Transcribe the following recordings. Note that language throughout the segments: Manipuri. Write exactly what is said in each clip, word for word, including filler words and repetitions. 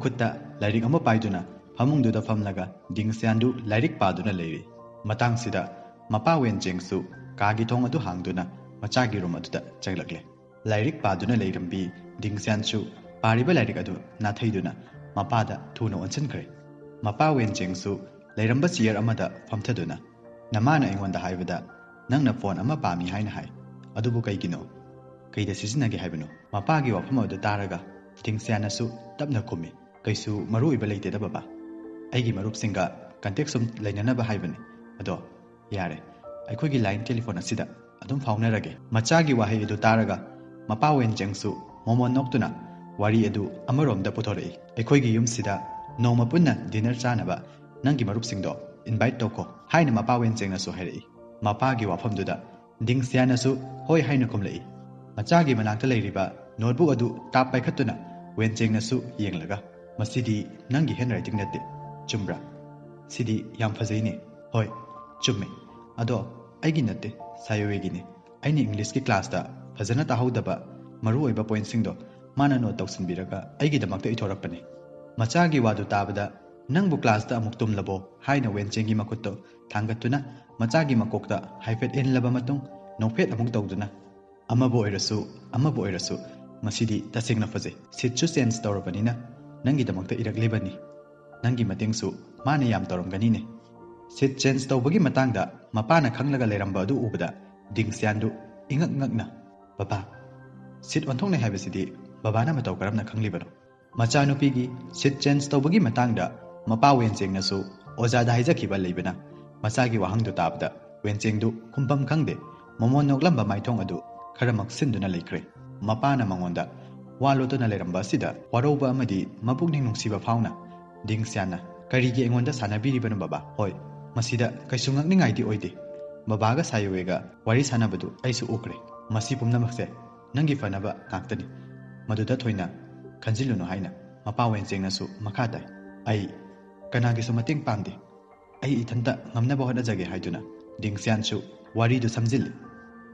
ꯈꯨꯠꯇ ꯂꯥꯏꯔꯤꯛ ꯑꯃ ꯄꯥꯏꯗꯨꯅ ꯐꯃꯨꯡꯗꯨꯗ ꯐꯝꯂꯒ ꯗꯤꯡꯁꯤꯌꯥꯟꯗꯨ ꯂꯥꯏꯔꯤꯛ ꯄꯥꯗꯨꯅ ꯂꯩꯔꯤ꯫ ꯃꯇꯥꯡꯁꯤꯗ ꯃꯄꯥ ꯋꯦꯟꯆꯦꯡꯁꯨ ꯀꯥꯒꯤ ꯊꯣꯡ ꯑꯗꯨ ꯍꯥꯡꯗꯨꯅ ꯃꯆꯥꯒꯤ ꯔꯨꯝ ꯑꯗꯨꯗ ꯆꯪꯂꯛꯂꯦ꯫ ꯂꯥꯏꯔꯤꯛ ꯄꯥꯗꯨꯅ ꯂꯩꯔꯝꯕꯤ ꯗꯤꯡꯁꯤꯌꯥꯟꯁꯨ ꯄꯥꯔꯤꯕ ꯂꯥꯏꯔꯤꯛ ꯑꯗꯨ ꯅꯥꯊꯩꯗꯨꯅ ꯃꯄꯥꯗ ꯊꯨꯅ ꯑꯣꯟꯁꯤꯟꯈ꯭ꯔꯦ꯫ ꯃꯄꯥ ꯋꯦꯟꯆꯦꯡꯁꯨ ꯂꯩꯔꯝꯕ ꯆꯤꯌꯔ ꯑꯃꯗ ꯐꯝꯊꯗꯨꯅ, "ꯅꯃꯥꯅ ꯑꯩꯉꯣꯟꯗ ꯍꯥꯏꯕꯗ ꯅꯪꯅ ꯐꯣꯟ ꯑꯃ ꯄꯥꯝꯃꯤ ꯍꯥꯏꯅ ꯍꯥꯏ꯫ ꯑꯗꯨꯕꯨ ꯀꯩꯒꯤꯅꯣ? ꯀꯩꯗ ꯁꯤꯖꯤꯟꯅꯒꯦ ꯍꯥꯏꯕꯅꯣ?" ꯃꯄꯥꯒꯤ ꯋꯥꯐꯝ ꯑꯗꯨ ꯇꯥꯔꯒ ꯗꯤꯡꯁꯤꯌꯥꯟꯅꯁꯨ ꯇꯞꯅ ꯈꯨꯝꯃꯤ, "ꯀꯩꯁꯨ ꯃꯔꯨ ꯑꯣꯏꯕ ꯂꯩꯇꯦꯗ ꯕꯕꯥ꯫ ꯑꯩꯒꯤ ꯃꯔꯨꯞꯁꯤꯡꯒ ꯀꯟꯇꯦꯛ ꯁꯨꯝ ꯂꯩꯅꯅꯕ ꯍꯥꯏꯕꯅꯤ꯫ ꯑꯗꯣ ꯌꯥꯔꯦ, ꯑꯩꯈꯣꯏꯒꯤ ꯂꯥꯏꯟ ꯇꯦꯂꯤꯐꯣꯟ ꯑꯁꯤꯗ ꯑꯗꯨꯝ ꯐꯥꯎꯅꯔꯒꯦ꯫" ꯃꯆꯥꯒꯤ ꯋꯥꯍꯩ ꯑꯗꯨ ꯇꯥꯔꯒ ꯃꯄꯥ ꯋꯦꯟꯆꯦꯡꯁꯨ ꯃꯣꯃꯣꯟ ꯅꯣꯛꯇꯨꯅ ꯋꯥꯔꯤ ꯑꯗꯨ ꯑꯃꯔꯣꯝꯗ ꯄꯨꯊꯣꯔꯛꯏ꯫ "ꯑꯩꯈꯣꯏꯒꯤ ꯌꯨꯝꯁꯤꯗ ꯅꯣꯡꯃ ꯄꯨꯟꯅ ꯗꯤꯅꯔ ꯆꯥꯅꯕ ꯅꯪꯒꯤ ꯃꯔꯨꯞꯁꯤꯡꯗꯣ ꯏꯟꯚꯥꯏꯠ ꯇꯧꯈꯣ" ꯍꯥꯏꯅ ꯃꯄꯥ ꯋꯦꯟꯆꯦꯡꯅꯁꯨ ꯍꯥꯏꯔꯛꯏ꯫ ꯃꯄꯥꯒꯤ ꯋꯥꯐꯝꯗꯨꯗ ꯗꯤꯡꯁꯤꯌꯥꯟꯅꯁꯨ ꯍꯣꯏ ꯍꯥꯏꯅ ꯈꯨꯝꯂꯛꯏ꯫ ꯃꯆꯥꯒꯤ ꯃꯅꯥꯛꯇ ꯂꯩꯔꯤꯕ ꯅꯣꯠꯕꯨꯛ ꯑꯗꯨ ꯇꯥꯞ ꯄꯥꯏꯈꯠꯇꯨꯅ ꯋꯦꯟꯆꯦꯡꯅꯁꯨ ꯌꯦꯡꯂꯒ, "ꯃꯁꯤꯗꯤ ꯅꯪꯒꯤ ꯍꯦꯟ ꯔꯥꯏꯇꯤꯡ ꯅꯠꯇꯦ, ꯆꯨꯝꯕ꯭ꯔꯥ? ꯁꯤꯗꯤ ꯌꯥꯝ ꯐꯖꯩꯅꯦ꯫" "ꯍꯣꯏ, ꯆꯨꯝꯃꯦ꯫ ꯑꯗꯣ ꯑꯩꯒꯤ ꯅꯠꯇꯦ, ꯁꯥꯌꯣꯋꯦꯒꯤꯅꯦ꯫ ꯑꯩꯅ ꯏꯪꯂꯤꯁꯀꯤ ꯀ꯭ꯂꯥꯁꯇ ꯐꯖꯅ ꯇꯥꯍꯧꯗꯕ ꯃꯔꯨꯑꯣꯏꯕ ꯄꯣꯏꯟꯠꯁꯤꯡꯗꯣ ꯃꯥꯅ ꯅꯣꯠ ꯇꯧꯁꯤꯟꯕꯤꯔꯒ ꯑꯩꯒꯤꯗꯃꯛꯇ ꯏꯊꯣꯔꯛꯄꯅꯤ꯫" ꯃꯆꯥꯒꯤ ꯋꯥꯗꯨ ꯇꯥꯕꯗ, "ꯅꯪꯕꯨ ꯀ꯭ꯂꯥꯁꯇ ꯑꯃꯨꯛ ꯇꯨꯝꯂꯕꯣ?" ꯍꯥꯏꯅ ꯋꯦꯟꯆꯦꯡꯒꯤ ꯃꯈꯨꯠꯇꯣ ꯊꯥꯡꯒꯠꯇꯨꯅ ꯃꯆꯥꯒꯤ ꯃꯀꯣꯛꯇ ꯍꯥꯏꯐꯦꯠ ꯏꯜꯂꯕ ꯃꯇꯨꯡ ꯅꯣꯛꯐꯦꯠ ꯑꯃꯨꯛ ꯇꯧꯗꯨꯅ, "ꯑꯃꯕꯨ ꯑꯣꯏꯔꯁꯨ, ꯑꯃꯕꯨ ꯑꯣꯏꯔꯁꯨ, ꯃꯁꯤꯗꯤ ꯇꯁꯦꯡꯅ ꯐꯖꯩ꯫ ꯁꯤꯠꯁꯨ ꯆꯦꯟꯖ ꯇꯧꯔꯕꯅꯤꯅ ꯅꯪꯒꯤꯗꯃꯛꯇ ꯏꯔꯛꯂꯤꯕꯅꯤ꯫ ꯅꯪꯒꯤ ꯃꯇꯦꯡꯁꯨ ꯃꯥꯅ ꯌꯥꯝ ꯇꯧꯔꯝꯒꯅꯤꯅꯦ꯫" ꯁꯤꯠ ꯆꯦꯟꯖ ꯇꯧꯕꯒꯤ ꯃꯇꯥꯡꯗ ꯃꯄꯥꯅ ꯈꯪꯂꯒ ꯂꯩꯔꯝꯕ ꯑꯗꯨ ꯎꯕꯗ ꯗꯤꯡꯁꯤꯌꯥꯟꯗꯨ ꯏꯉꯛ ꯉꯛꯅ, "ꯕꯕꯥ, ꯁꯤꯠ ꯑꯣꯟꯊꯣꯛꯅꯩ ꯍꯥꯏꯕꯁꯤꯗꯤ ꯕꯕꯥꯅ ꯃꯇꯧ ꯀꯔꯝꯅ ꯈꯪꯂꯤꯕꯅꯣ?" ꯃꯆꯥꯅꯨꯄꯤꯒꯤ ꯁꯤꯠ ꯆꯦꯟꯖ ꯇꯧꯕꯒꯤ ꯃꯇꯥꯡꯗ ꯃꯄꯥ ꯋꯦꯟꯆꯦꯡꯅꯁꯨ ꯑꯣꯖꯥꯗ ꯍꯥꯏꯖꯈꯤꯕ ꯂꯩꯕꯅ ꯃꯆꯥꯒꯤ ꯋꯥꯍꯪꯗꯨ ꯇꯥꯕꯗ ꯋꯦꯟꯆꯦꯡꯗꯨ ꯈꯨꯝꯐꯝ ꯈꯪꯗꯦ ꯃꯣꯃꯣꯟ ꯅꯣꯛꯂꯝꯕ ꯃꯥꯏꯊꯣꯡ ꯑꯗꯨ ꯈꯔ ꯃꯛꯁꯤꯟꯗꯨꯅ ꯂꯩꯈ꯭ꯔꯦ꯫ ꯃꯄꯥꯅ ꯃꯉꯣꯟꯗ ꯋꯥ ꯂꯣꯠꯇꯨꯅ ꯂꯩꯔꯝꯕ ꯑꯁꯤꯗ ꯋꯥꯔꯧꯕ ꯑꯃꯗꯤ ꯃꯄꯨꯛꯅꯤꯡ ꯅꯨꯡꯁꯤꯕ ꯐꯥꯎꯅ ꯗꯤꯡꯁꯤꯌꯥꯟꯅ, "ꯀꯔꯤꯒꯤ ꯑꯩꯉꯣꯟꯗ ꯁꯥꯟꯅꯕꯤꯔꯤꯕꯅꯣ ꯕꯕꯥ? ꯍꯣꯏ, ꯃꯁꯤꯗ ꯀꯩꯁꯨ ꯉꯛꯅꯤꯡꯉꯥꯏꯗꯤ ꯑꯣꯏꯗꯦ꯫ ꯕꯕꯥꯒ ꯁꯥꯌꯣꯋꯦꯒ ꯋꯥꯔꯤ ꯁꯥꯟꯅꯕꯗꯨ ꯑꯩꯁꯨ ꯎꯈ꯭ꯔꯦ꯫ ꯃꯁꯤ ꯄꯨꯝꯅꯃꯛꯁꯦ ꯅꯪꯒꯤ ꯐꯅꯕ ꯉꯥꯛꯇꯅꯤ꯫ ꯃꯗꯨꯗ ꯊꯣꯏꯅ ꯈꯟꯖꯤꯜꯂꯨꯅꯨ" ꯍꯥꯏꯅ ꯃꯄꯥ ꯋꯦꯟꯆꯦꯡꯅꯁꯨ ꯃꯈꯥ ꯇꯥꯏ꯫ "ꯑꯩ ꯀꯅꯥꯒꯤꯁꯨ ꯃꯇꯦꯡ ꯄꯥꯝꯗꯦ꯫ ꯑꯩ ꯏꯊꯟꯇ ꯉꯝꯅꯕ ꯍꯣꯠꯅꯖꯒꯦ" ꯍꯥꯏꯗꯨꯅ ꯗꯤꯡꯁꯤꯌꯥꯟꯁꯨ ꯋꯥꯔꯤꯗꯨ ꯁꯝꯖꯤꯜꯂꯤ꯫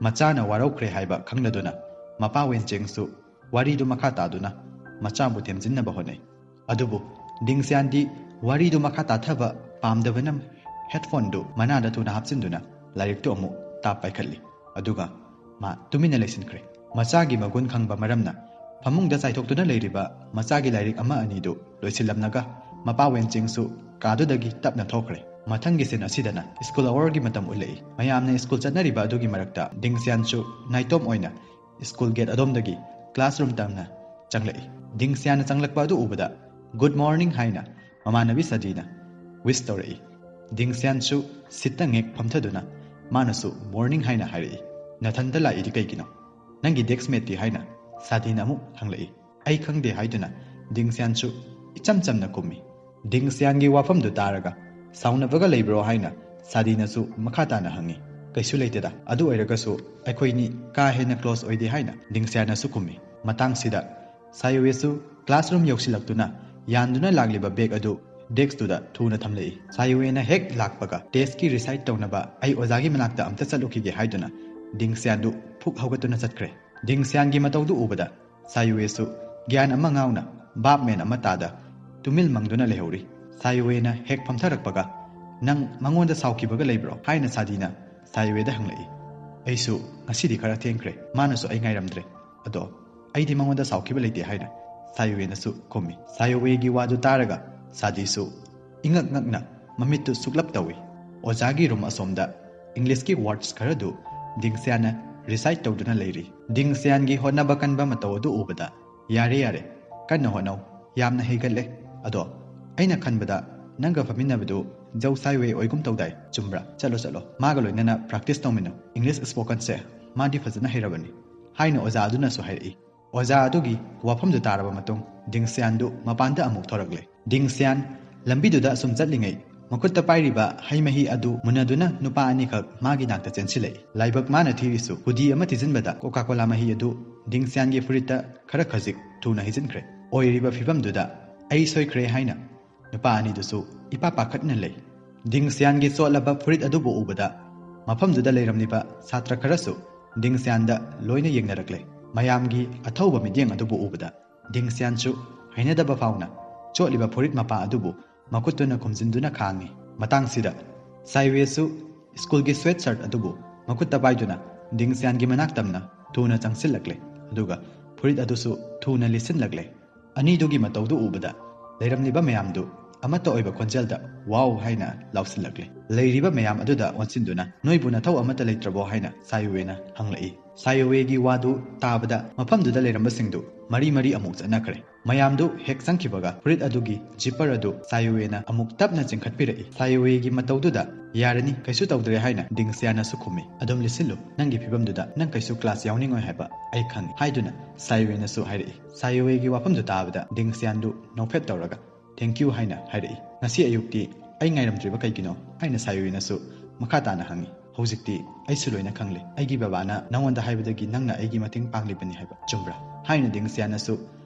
ꯃꯆꯥꯅ ꯋꯥꯔꯧꯈ꯭ꯔꯦ ꯍꯥꯏꯕ ꯈꯪꯂꯗꯨꯅ ꯃꯄꯥ ꯋꯦꯟꯆꯦꯡꯁꯨ ꯋꯥꯔꯤꯗꯨ ꯃꯈꯥ ꯇꯥꯗꯨꯅ ꯃꯆꯥꯕꯨ ꯊꯦꯝꯖꯤꯟꯅꯕ ꯍꯣꯠꯅꯩ꯫ ꯑꯗꯨꯕꯨ ꯗꯤꯡꯁꯤꯌꯥꯟꯗꯤ ꯋꯥꯔꯤꯗꯨ ꯃꯈꯥ ꯇꯥꯊꯕ ꯄꯥꯝꯗꯕꯅ headphone ꯗꯨ ꯃꯅꯥꯗ ꯊꯨꯅ ꯍꯥꯞꯆꯤꯟꯗꯨꯅ ꯂꯥꯏꯔꯤꯛꯇꯨ ꯑꯃꯨꯛ ꯇꯥꯞ ꯄꯥꯏꯈꯠꯂꯤ꯫ ꯑꯗꯨꯒ ꯃꯥ ꯇꯨꯃꯤꯟꯅ ꯂꯩꯁꯤꯟꯈ꯭ꯔꯦ꯫ ꯃꯆꯥꯒꯤ ꯃꯒꯨꯟ ꯈꯪꯕ ꯃꯔꯝꯅ ꯐꯃꯨꯡꯗ ꯆꯥꯏꯊꯣꯛꯇꯨꯅ ꯂꯩꯔꯤꯕ ꯃꯆꯥꯒꯤ ꯂꯥꯏꯔꯤꯛ ꯑꯃ ꯑꯅꯤꯗꯨ ꯂꯣꯏꯁꯤꯜꯂꯝꯂꯒ ꯃꯄꯥ ꯋꯦꯟꯆꯤꯡꯁꯨ ꯀꯥꯗꯨꯗꯒꯤ ꯇꯞꯅ ꯊꯣꯛꯈ꯭ꯔꯦ꯫ ꯃꯊꯪꯒꯤ scene ꯑꯁꯤꯗꯅ school hour ꯒꯤ ꯃꯇꯝ ꯎꯠꯂꯛꯏ꯫ ꯃꯌꯥꯝꯅ school ꯆꯠꯅꯔꯤꯕ ꯑꯗꯨꯒꯤ ꯃꯔꯛꯇ ꯗꯤꯡꯁꯤꯌꯥꯟꯁꯨ ꯅꯥꯏꯇꯣꯝ ꯑꯣꯏꯅ school gate ꯑꯗꯣꯝꯗꯒꯤ classroom ꯇꯝꯅ ꯆꯪꯂꯛꯏ꯫ ꯗꯤꯡꯁꯤꯌꯥꯟꯅ ꯆꯪꯂꯛꯄ ꯑꯗꯨ ꯎꯕꯗ "Good morning" ꯍꯥꯏꯅ ꯃꯃꯥꯟꯅꯕꯤ ꯁꯥꯗꯤꯅ wish ꯇꯧꯔꯛꯏ꯫ ꯗꯤꯡꯁꯤꯌꯥꯟꯁꯨ seat ꯇ ꯉꯦꯛ ꯐꯝꯊꯗꯨꯅ ꯃꯥꯅꯁꯨ "Morning" ꯍꯥꯏꯅ ꯍꯥꯏꯔꯛꯏ꯫ "ꯅꯊꯟꯇ ꯂꯥꯛꯏꯗꯤ ꯀꯩꯒꯤꯅꯣ? ꯅꯪꯒꯤ desk mate ꯇꯤ?" ꯍꯥꯏꯅ ꯁꯥꯗꯤꯅ ꯑꯃꯨꯛ ꯍꯪꯂꯛꯏ꯫ "ꯑꯩ ꯈꯪꯗꯦ" ꯍꯥꯏꯗꯨꯅ ꯗꯤꯡꯁꯤꯌꯥꯟꯁꯨ ꯏꯆꯝ ꯆꯝꯅ ꯈꯨꯝꯃꯤ꯫ ꯗꯤꯡꯁꯤꯌꯥꯟꯒꯤ ꯋꯥꯐꯝꯗꯨ ꯇꯥꯔꯒ "ꯁꯥꯎꯅꯕꯒ ꯂꯩꯕ꯭ꯔꯣ?" ꯍꯥꯏꯅ ꯁꯥꯗꯤꯅꯁꯨ ꯃꯈꯥ ꯇꯥꯅ ꯍꯪꯉꯤ꯫ "ꯀꯩꯁꯨ ꯂꯩꯇꯦꯗ, ꯑꯗꯨ ꯑꯣꯏꯔꯒꯁꯨ ꯑꯩꯈꯣꯏꯅꯤ ꯀꯥ ꯍꯦꯟꯅ close ꯑꯣꯏꯗꯦ" ꯍꯥꯏꯅ ꯗꯤꯡꯁꯤꯌꯥꯟꯅꯁꯨ ꯈꯨꯝꯃꯤ꯫ ꯃꯇꯥꯡꯁꯤꯗ ꯁꯥꯌꯨꯋꯦꯁꯨ classroom ꯌꯧꯁꯤꯜꯂꯛꯇꯨꯅ ꯌꯥꯟꯗꯨꯅ ꯂꯥꯛꯂꯤꯕ bag ꯑꯗꯨ desk ꯇꯨꯗ ꯊꯨꯅ ꯊꯝꯂꯛꯏ꯫ ꯁꯥꯌꯨꯋꯦꯅ ꯍꯦꯛ ꯂꯥꯛꯄꯒ "Test ꯀꯤ recite ꯇꯧꯅꯕ ꯑꯩ ꯑꯣꯖꯥꯒꯤ ꯃꯅꯥꯛꯇ ꯑꯝꯇ ꯆꯠꯂꯨꯈꯤꯒꯦ" ꯍꯥꯏꯗꯨꯅ ꯗꯤꯡꯁꯤꯌꯥꯟꯗꯨ ꯐꯨꯛ ꯍꯧꯒꯠꯇꯨꯅ ꯆꯠꯈ꯭ꯔꯦ꯫ ꯗꯤꯡꯁꯤꯌꯥꯟꯒꯤ ꯃꯇꯧꯗꯨ ꯎꯕꯗ ꯁꯥꯌꯨꯋꯦꯁꯨ ꯒ꯭ꯌꯥꯟ ꯑꯃ ꯉꯥꯎꯅ ꯚꯥꯞ ꯃꯦꯟ ꯑꯃ ꯇꯥꯗ ꯇꯨꯃꯤꯟ ꯃꯪꯗꯨꯅ ꯂꯩꯍꯧꯔꯤ꯫ ꯁꯥꯌꯨꯋꯦꯅ ꯍꯦꯛ ꯐꯝꯊꯔꯛꯄꯒ "ꯅꯪ ꯃꯉꯣꯟꯗ ꯁꯥꯎꯈꯤꯕꯒ ꯂꯩꯕ꯭ꯔꯣ?" ꯍꯥꯏꯅ ꯁꯥꯗꯤꯅ ꯁꯥꯌꯨꯋꯦꯗ ꯍꯪꯂꯛꯏ꯫ "ꯑꯩꯁꯨ ꯉꯁꯤꯗꯤ ꯈꯔ ꯊꯦꯡꯈ꯭ꯔꯦ, ꯃꯥꯅꯁꯨ ꯑꯩ ꯉꯥꯏꯔꯝꯗ꯭ꯔꯦ, ꯑꯗꯣ ꯑꯩꯗꯤ ꯃꯉꯣꯟꯗ ꯁꯥꯎꯈꯤꯕ ꯂꯩꯇꯦ" ꯍꯥꯏꯅ ꯁꯥꯌꯨꯋꯦꯅꯁꯨ ꯈꯨꯝꯃꯤ꯫ ꯁꯥꯌꯨꯋꯦꯒꯤ ꯋꯥꯗꯨ ꯇꯥꯔꯒ ꯁꯥꯗꯤꯁꯨ ꯏꯉꯛ ꯉꯛꯅ ꯃꯃꯤꯠꯇꯨ ꯁꯨꯛꯂꯞ ꯇꯧꯏ꯫ ꯑꯣꯖꯥꯒꯤ room ꯑꯁꯣꯝꯗ English ꯀꯤ words ꯈꯔꯗꯨ ꯗꯤꯡꯁꯤꯌꯥꯟꯅ recite ꯇꯧꯗꯨꯅ ꯂꯩꯔꯤ꯫ ꯗꯤꯡꯁꯤꯌꯥꯟꯒꯤ ꯍꯣꯠꯅꯕ ꯀꯟꯕ ꯃꯇꯧ ꯑꯗꯨ ꯎꯕꯗ "ꯌꯥꯔꯦ, ꯌꯥꯔꯦ, ꯀꯟꯅ ꯍꯣꯠꯅꯧ, ꯌꯥꯝꯅ ꯍꯩꯒꯠꯂꯦ꯫ ꯑꯗꯣ ꯑꯩꯅ ꯈꯟꯕꯗ ꯅꯪꯒ ꯐꯝꯃꯤꯟꯅꯕꯗꯨ ꯖꯧ ꯁꯥꯏꯋꯦ ꯑꯣꯏꯒꯨꯝ ꯇꯧꯗꯥꯏ, ꯆꯨꯝꯕ꯭ꯔꯥ? ꯆꯠꯂꯣ, ꯆꯠꯂꯣ, ꯃꯥꯒ ꯂꯣꯏꯅꯅ practice ꯇꯧꯃꯤꯟꯅꯧ꯫ English spoken ꯁꯦ ꯃꯥꯗꯤ ꯐꯖꯅ ꯍꯩꯔꯕꯅꯤ" ꯍꯥꯏꯅ ꯑꯣꯖꯥ ꯑꯗꯨꯅꯁꯨ ꯍꯥꯏꯔꯛꯏ꯫ ꯑꯣꯖꯥ ꯑꯗꯨꯒꯤ ꯋꯥꯐꯝꯗꯨ ꯇꯥꯔꯕ ꯃꯇꯨꯡ ꯗꯤꯡꯁꯤꯌꯥꯟꯗꯨ ꯃꯄꯥꯟꯗ ꯑꯃꯨꯛ ꯊꯣꯔꯛꯂꯦ꯫ ꯗꯤꯡꯁꯤꯌꯥꯟ ꯂꯝꯕꯤꯗꯨꯗ ꯑꯁꯨꯝ ꯆꯠꯂꯤꯉꯩ ꯃꯈꯨꯠꯇ ꯄꯥꯏꯔꯤꯕ ꯍꯩ ꯃꯍꯤ ꯑꯗꯨ ꯃꯨꯟꯅꯗꯨꯅ ꯅꯨꯄꯥ ꯑꯅꯤꯈꯛ ꯃꯥꯒꯤ ꯅꯥꯛꯇ ꯆꯦꯟꯁꯤꯜꯂꯛꯏ꯫ ꯂꯥꯏꯕꯛ ꯃꯥꯅ ꯊꯤꯔꯤꯁꯨ ꯍꯨꯗꯤ ꯑꯃ ꯊꯤꯖꯤꯟꯕꯗ ꯀꯣꯀꯥ ꯀꯣꯂꯥ ꯃꯍꯤ ꯑꯗꯨ ꯗꯤꯡꯁꯤꯌꯥꯟꯒꯤ ꯐꯨꯔꯤꯠꯇ ꯈꯔ ꯈꯖꯤꯛ ꯊꯨꯅ ꯍꯩꯖꯤꯟꯈ꯭ꯔꯦ꯫ ꯑꯣꯏꯔꯤꯕ ꯐꯤꯕꯝꯗꯨꯗ "ꯑꯩ ꯁꯣꯏꯈ꯭ꯔꯦ" ꯍꯥꯏꯅ ꯅꯨꯄꯥ ꯑꯅꯤꯗꯨꯁꯨ ꯏꯄꯥ ꯄꯥꯈꯠꯅ ꯂꯩ꯫ ꯗꯤꯡꯁꯤꯌꯥꯟꯒꯤ ꯆꯣꯠꯂꯕ ꯐꯨꯔꯤꯠ ꯑꯗꯨꯕꯨ ꯎꯕꯗ ꯃꯐꯝꯗꯨꯗ ꯂꯩꯔꯝꯂꯤꯕ ꯁꯥꯇ꯭ꯔ ꯈꯔꯁꯨ ꯗꯤꯡꯁꯤꯌꯥꯟꯗ ꯂꯣꯏꯅ ꯌꯦꯡꯅꯔꯛꯂꯦ꯫ ꯃꯌꯥꯝꯒꯤ ꯑꯊꯧꯕ ꯃꯤꯠꯌꯦꯡ ꯑꯗꯨꯕꯨ ꯎꯕꯗ ꯗꯤꯡꯁꯤꯌꯥꯟꯁꯨ ꯍꯩꯅꯗꯕ ꯐꯥꯎꯅ ꯆꯣꯠꯂꯤꯕ ꯐꯨꯔꯤꯠ ꯃꯄꯥ ꯑꯗꯨꯕꯨ ꯃꯈꯨꯠꯇꯨꯅ ꯈꯨꯝꯖꯤꯟꯗꯨꯅ ꯈꯥꯡꯉꯤ꯫ ꯃꯇꯥꯡꯁꯤꯗ ꯁꯥꯏꯋꯦꯁꯨ ꯁ꯭ꯀꯨꯜꯒꯤ ꯁ꯭ꯋꯦꯠ ꯁꯔꯠ ꯑꯗꯨꯕꯨ ꯃꯈꯨꯠꯇ ꯄꯥꯏꯗꯨꯅ ꯗꯤꯡꯁꯤꯌꯥꯟꯒꯤ ꯃꯅꯥꯛ ꯇꯝꯅ ꯊꯨꯅ ꯆꯪꯁꯤꯜꯂꯛꯂꯦ꯫ ꯑꯗꯨꯒ ꯐꯨꯔꯤꯠ ꯑꯗꯨꯁꯨ ꯊꯨꯅ ꯂꯤꯠꯁꯤꯜꯂꯛꯂꯦ꯫ ꯑꯅꯤꯗꯨꯒꯤ ꯃꯇꯧꯗꯨ ꯎꯕꯗ ꯂꯩꯔꯝꯂꯤꯕ ꯃꯌꯥꯝꯗꯨ ꯑꯃꯠꯇ ꯑꯣꯏꯕ ꯈꯣꯟꯖꯦꯜꯗ "ꯋꯥꯎ" ꯍꯥꯏꯅ ꯂꯥꯎꯁꯤꯜꯂꯛꯂꯦ꯫ ꯂꯩꯔꯤꯕ ꯃꯌꯥꯝ ꯑꯗꯨꯗ ꯑꯣꯟꯁꯤꯟꯗꯨꯅ "ꯅꯣꯏꯕꯨ ꯅꯊꯧ ꯑꯃꯠꯇ ꯂꯩꯇ꯭ꯔꯕꯣ?" ꯍꯥꯏꯅ ꯁꯥꯏꯋꯦꯅ ꯍꯪꯂꯛꯏ꯫ ꯁꯥꯏꯋꯦꯒꯤ ꯋꯥꯗꯨ ꯇꯥꯕꯗ ꯃꯐꯝꯗꯨꯗ ꯂꯩꯔꯝꯕꯁꯤꯡꯗꯨ ꯃꯔꯤ ꯃꯔꯤ ꯑꯃꯨꯛ ꯆꯠꯅꯈ꯭ꯔꯦ꯫ ꯃꯌꯥꯝꯗꯨ ꯍꯦꯛ ꯆꯪꯈꯤꯕꯒ ꯐꯨꯔꯤꯠ ꯑꯗꯨꯒꯤ ꯖꯤꯄꯔ ꯑꯗꯨ ꯁꯥꯏꯋꯦꯅ ꯑꯃꯨꯛ ꯇꯞꯅ ꯆꯤꯡꯈꯠꯄꯤꯔꯛꯏ꯫ ꯁꯥꯏꯋꯦꯒꯤ ꯃꯇꯧꯗꯨꯗ "ꯌꯥꯔꯅꯤ, ꯀꯩꯁꯨ ꯇꯧꯗ꯭ꯔꯦ" ꯍꯥꯏꯅ ꯗꯤꯡꯁꯤꯌꯥꯟꯅꯁꯨ ꯈꯨꯝꯃꯤ꯫ "ꯑꯗꯨꯝ ꯂꯤꯠꯁꯤꯜꯂꯨ, ꯅꯪꯒꯤ ꯐꯤꯕꯝꯗꯨꯗ ꯅꯪ ꯀꯩꯁꯨ ꯀ꯭ꯂꯥꯁ ꯌꯥꯎꯅꯤꯡꯉꯣꯏ ꯍꯥꯏꯕ ꯑꯩ ꯈꯪꯏ" ꯍꯥꯏꯗꯨꯅ ꯁꯥꯏꯋꯦꯅꯁꯨ ꯍꯥꯏꯔꯛꯏ꯫ ꯁꯥꯏꯋꯦꯒꯤ ꯋꯥꯐꯝꯗꯨ ꯇꯥꯕꯗ ꯗꯤꯡꯁꯤꯌꯥꯟꯗꯨ ꯅꯣꯛꯐꯦꯠ ꯇꯧꯔꯒ "Thank you" ꯍꯥꯏꯅ ꯍꯥꯏꯔꯛꯏ꯫ "ꯉꯁꯤ ꯑꯌꯨꯛꯇꯤ ꯑꯩ ꯉꯥꯏꯔꯝꯗ꯭ꯔꯤꯕ ꯀꯩꯒꯤꯅꯣ?" ꯍꯥꯏꯅ ꯁꯥꯏꯋꯦꯅꯁꯨ ꯃꯈꯥ ꯇꯥꯅ ꯍꯪꯉꯤ꯫ "ꯍꯧꯖꯤꯛꯇꯤ ꯑꯩꯁꯨ ꯂꯣꯏꯅ ꯈꯪꯂꯦ꯫ ꯑꯩꯒꯤ ꯕꯕꯥꯅ ꯅꯉꯣꯟꯗ ꯍꯥꯏꯕꯗꯒꯤ ꯅꯪꯅ ꯑꯩꯒꯤ ꯃꯇꯦꯡ ꯄꯥꯡꯂꯤꯕꯅꯤ ꯍꯥꯏꯕ ꯆꯨꯝꯕ꯭ꯔꯥ?" ꯍꯥꯏꯅ ꯗꯤꯡꯁꯤꯌꯥꯟꯅꯁꯨ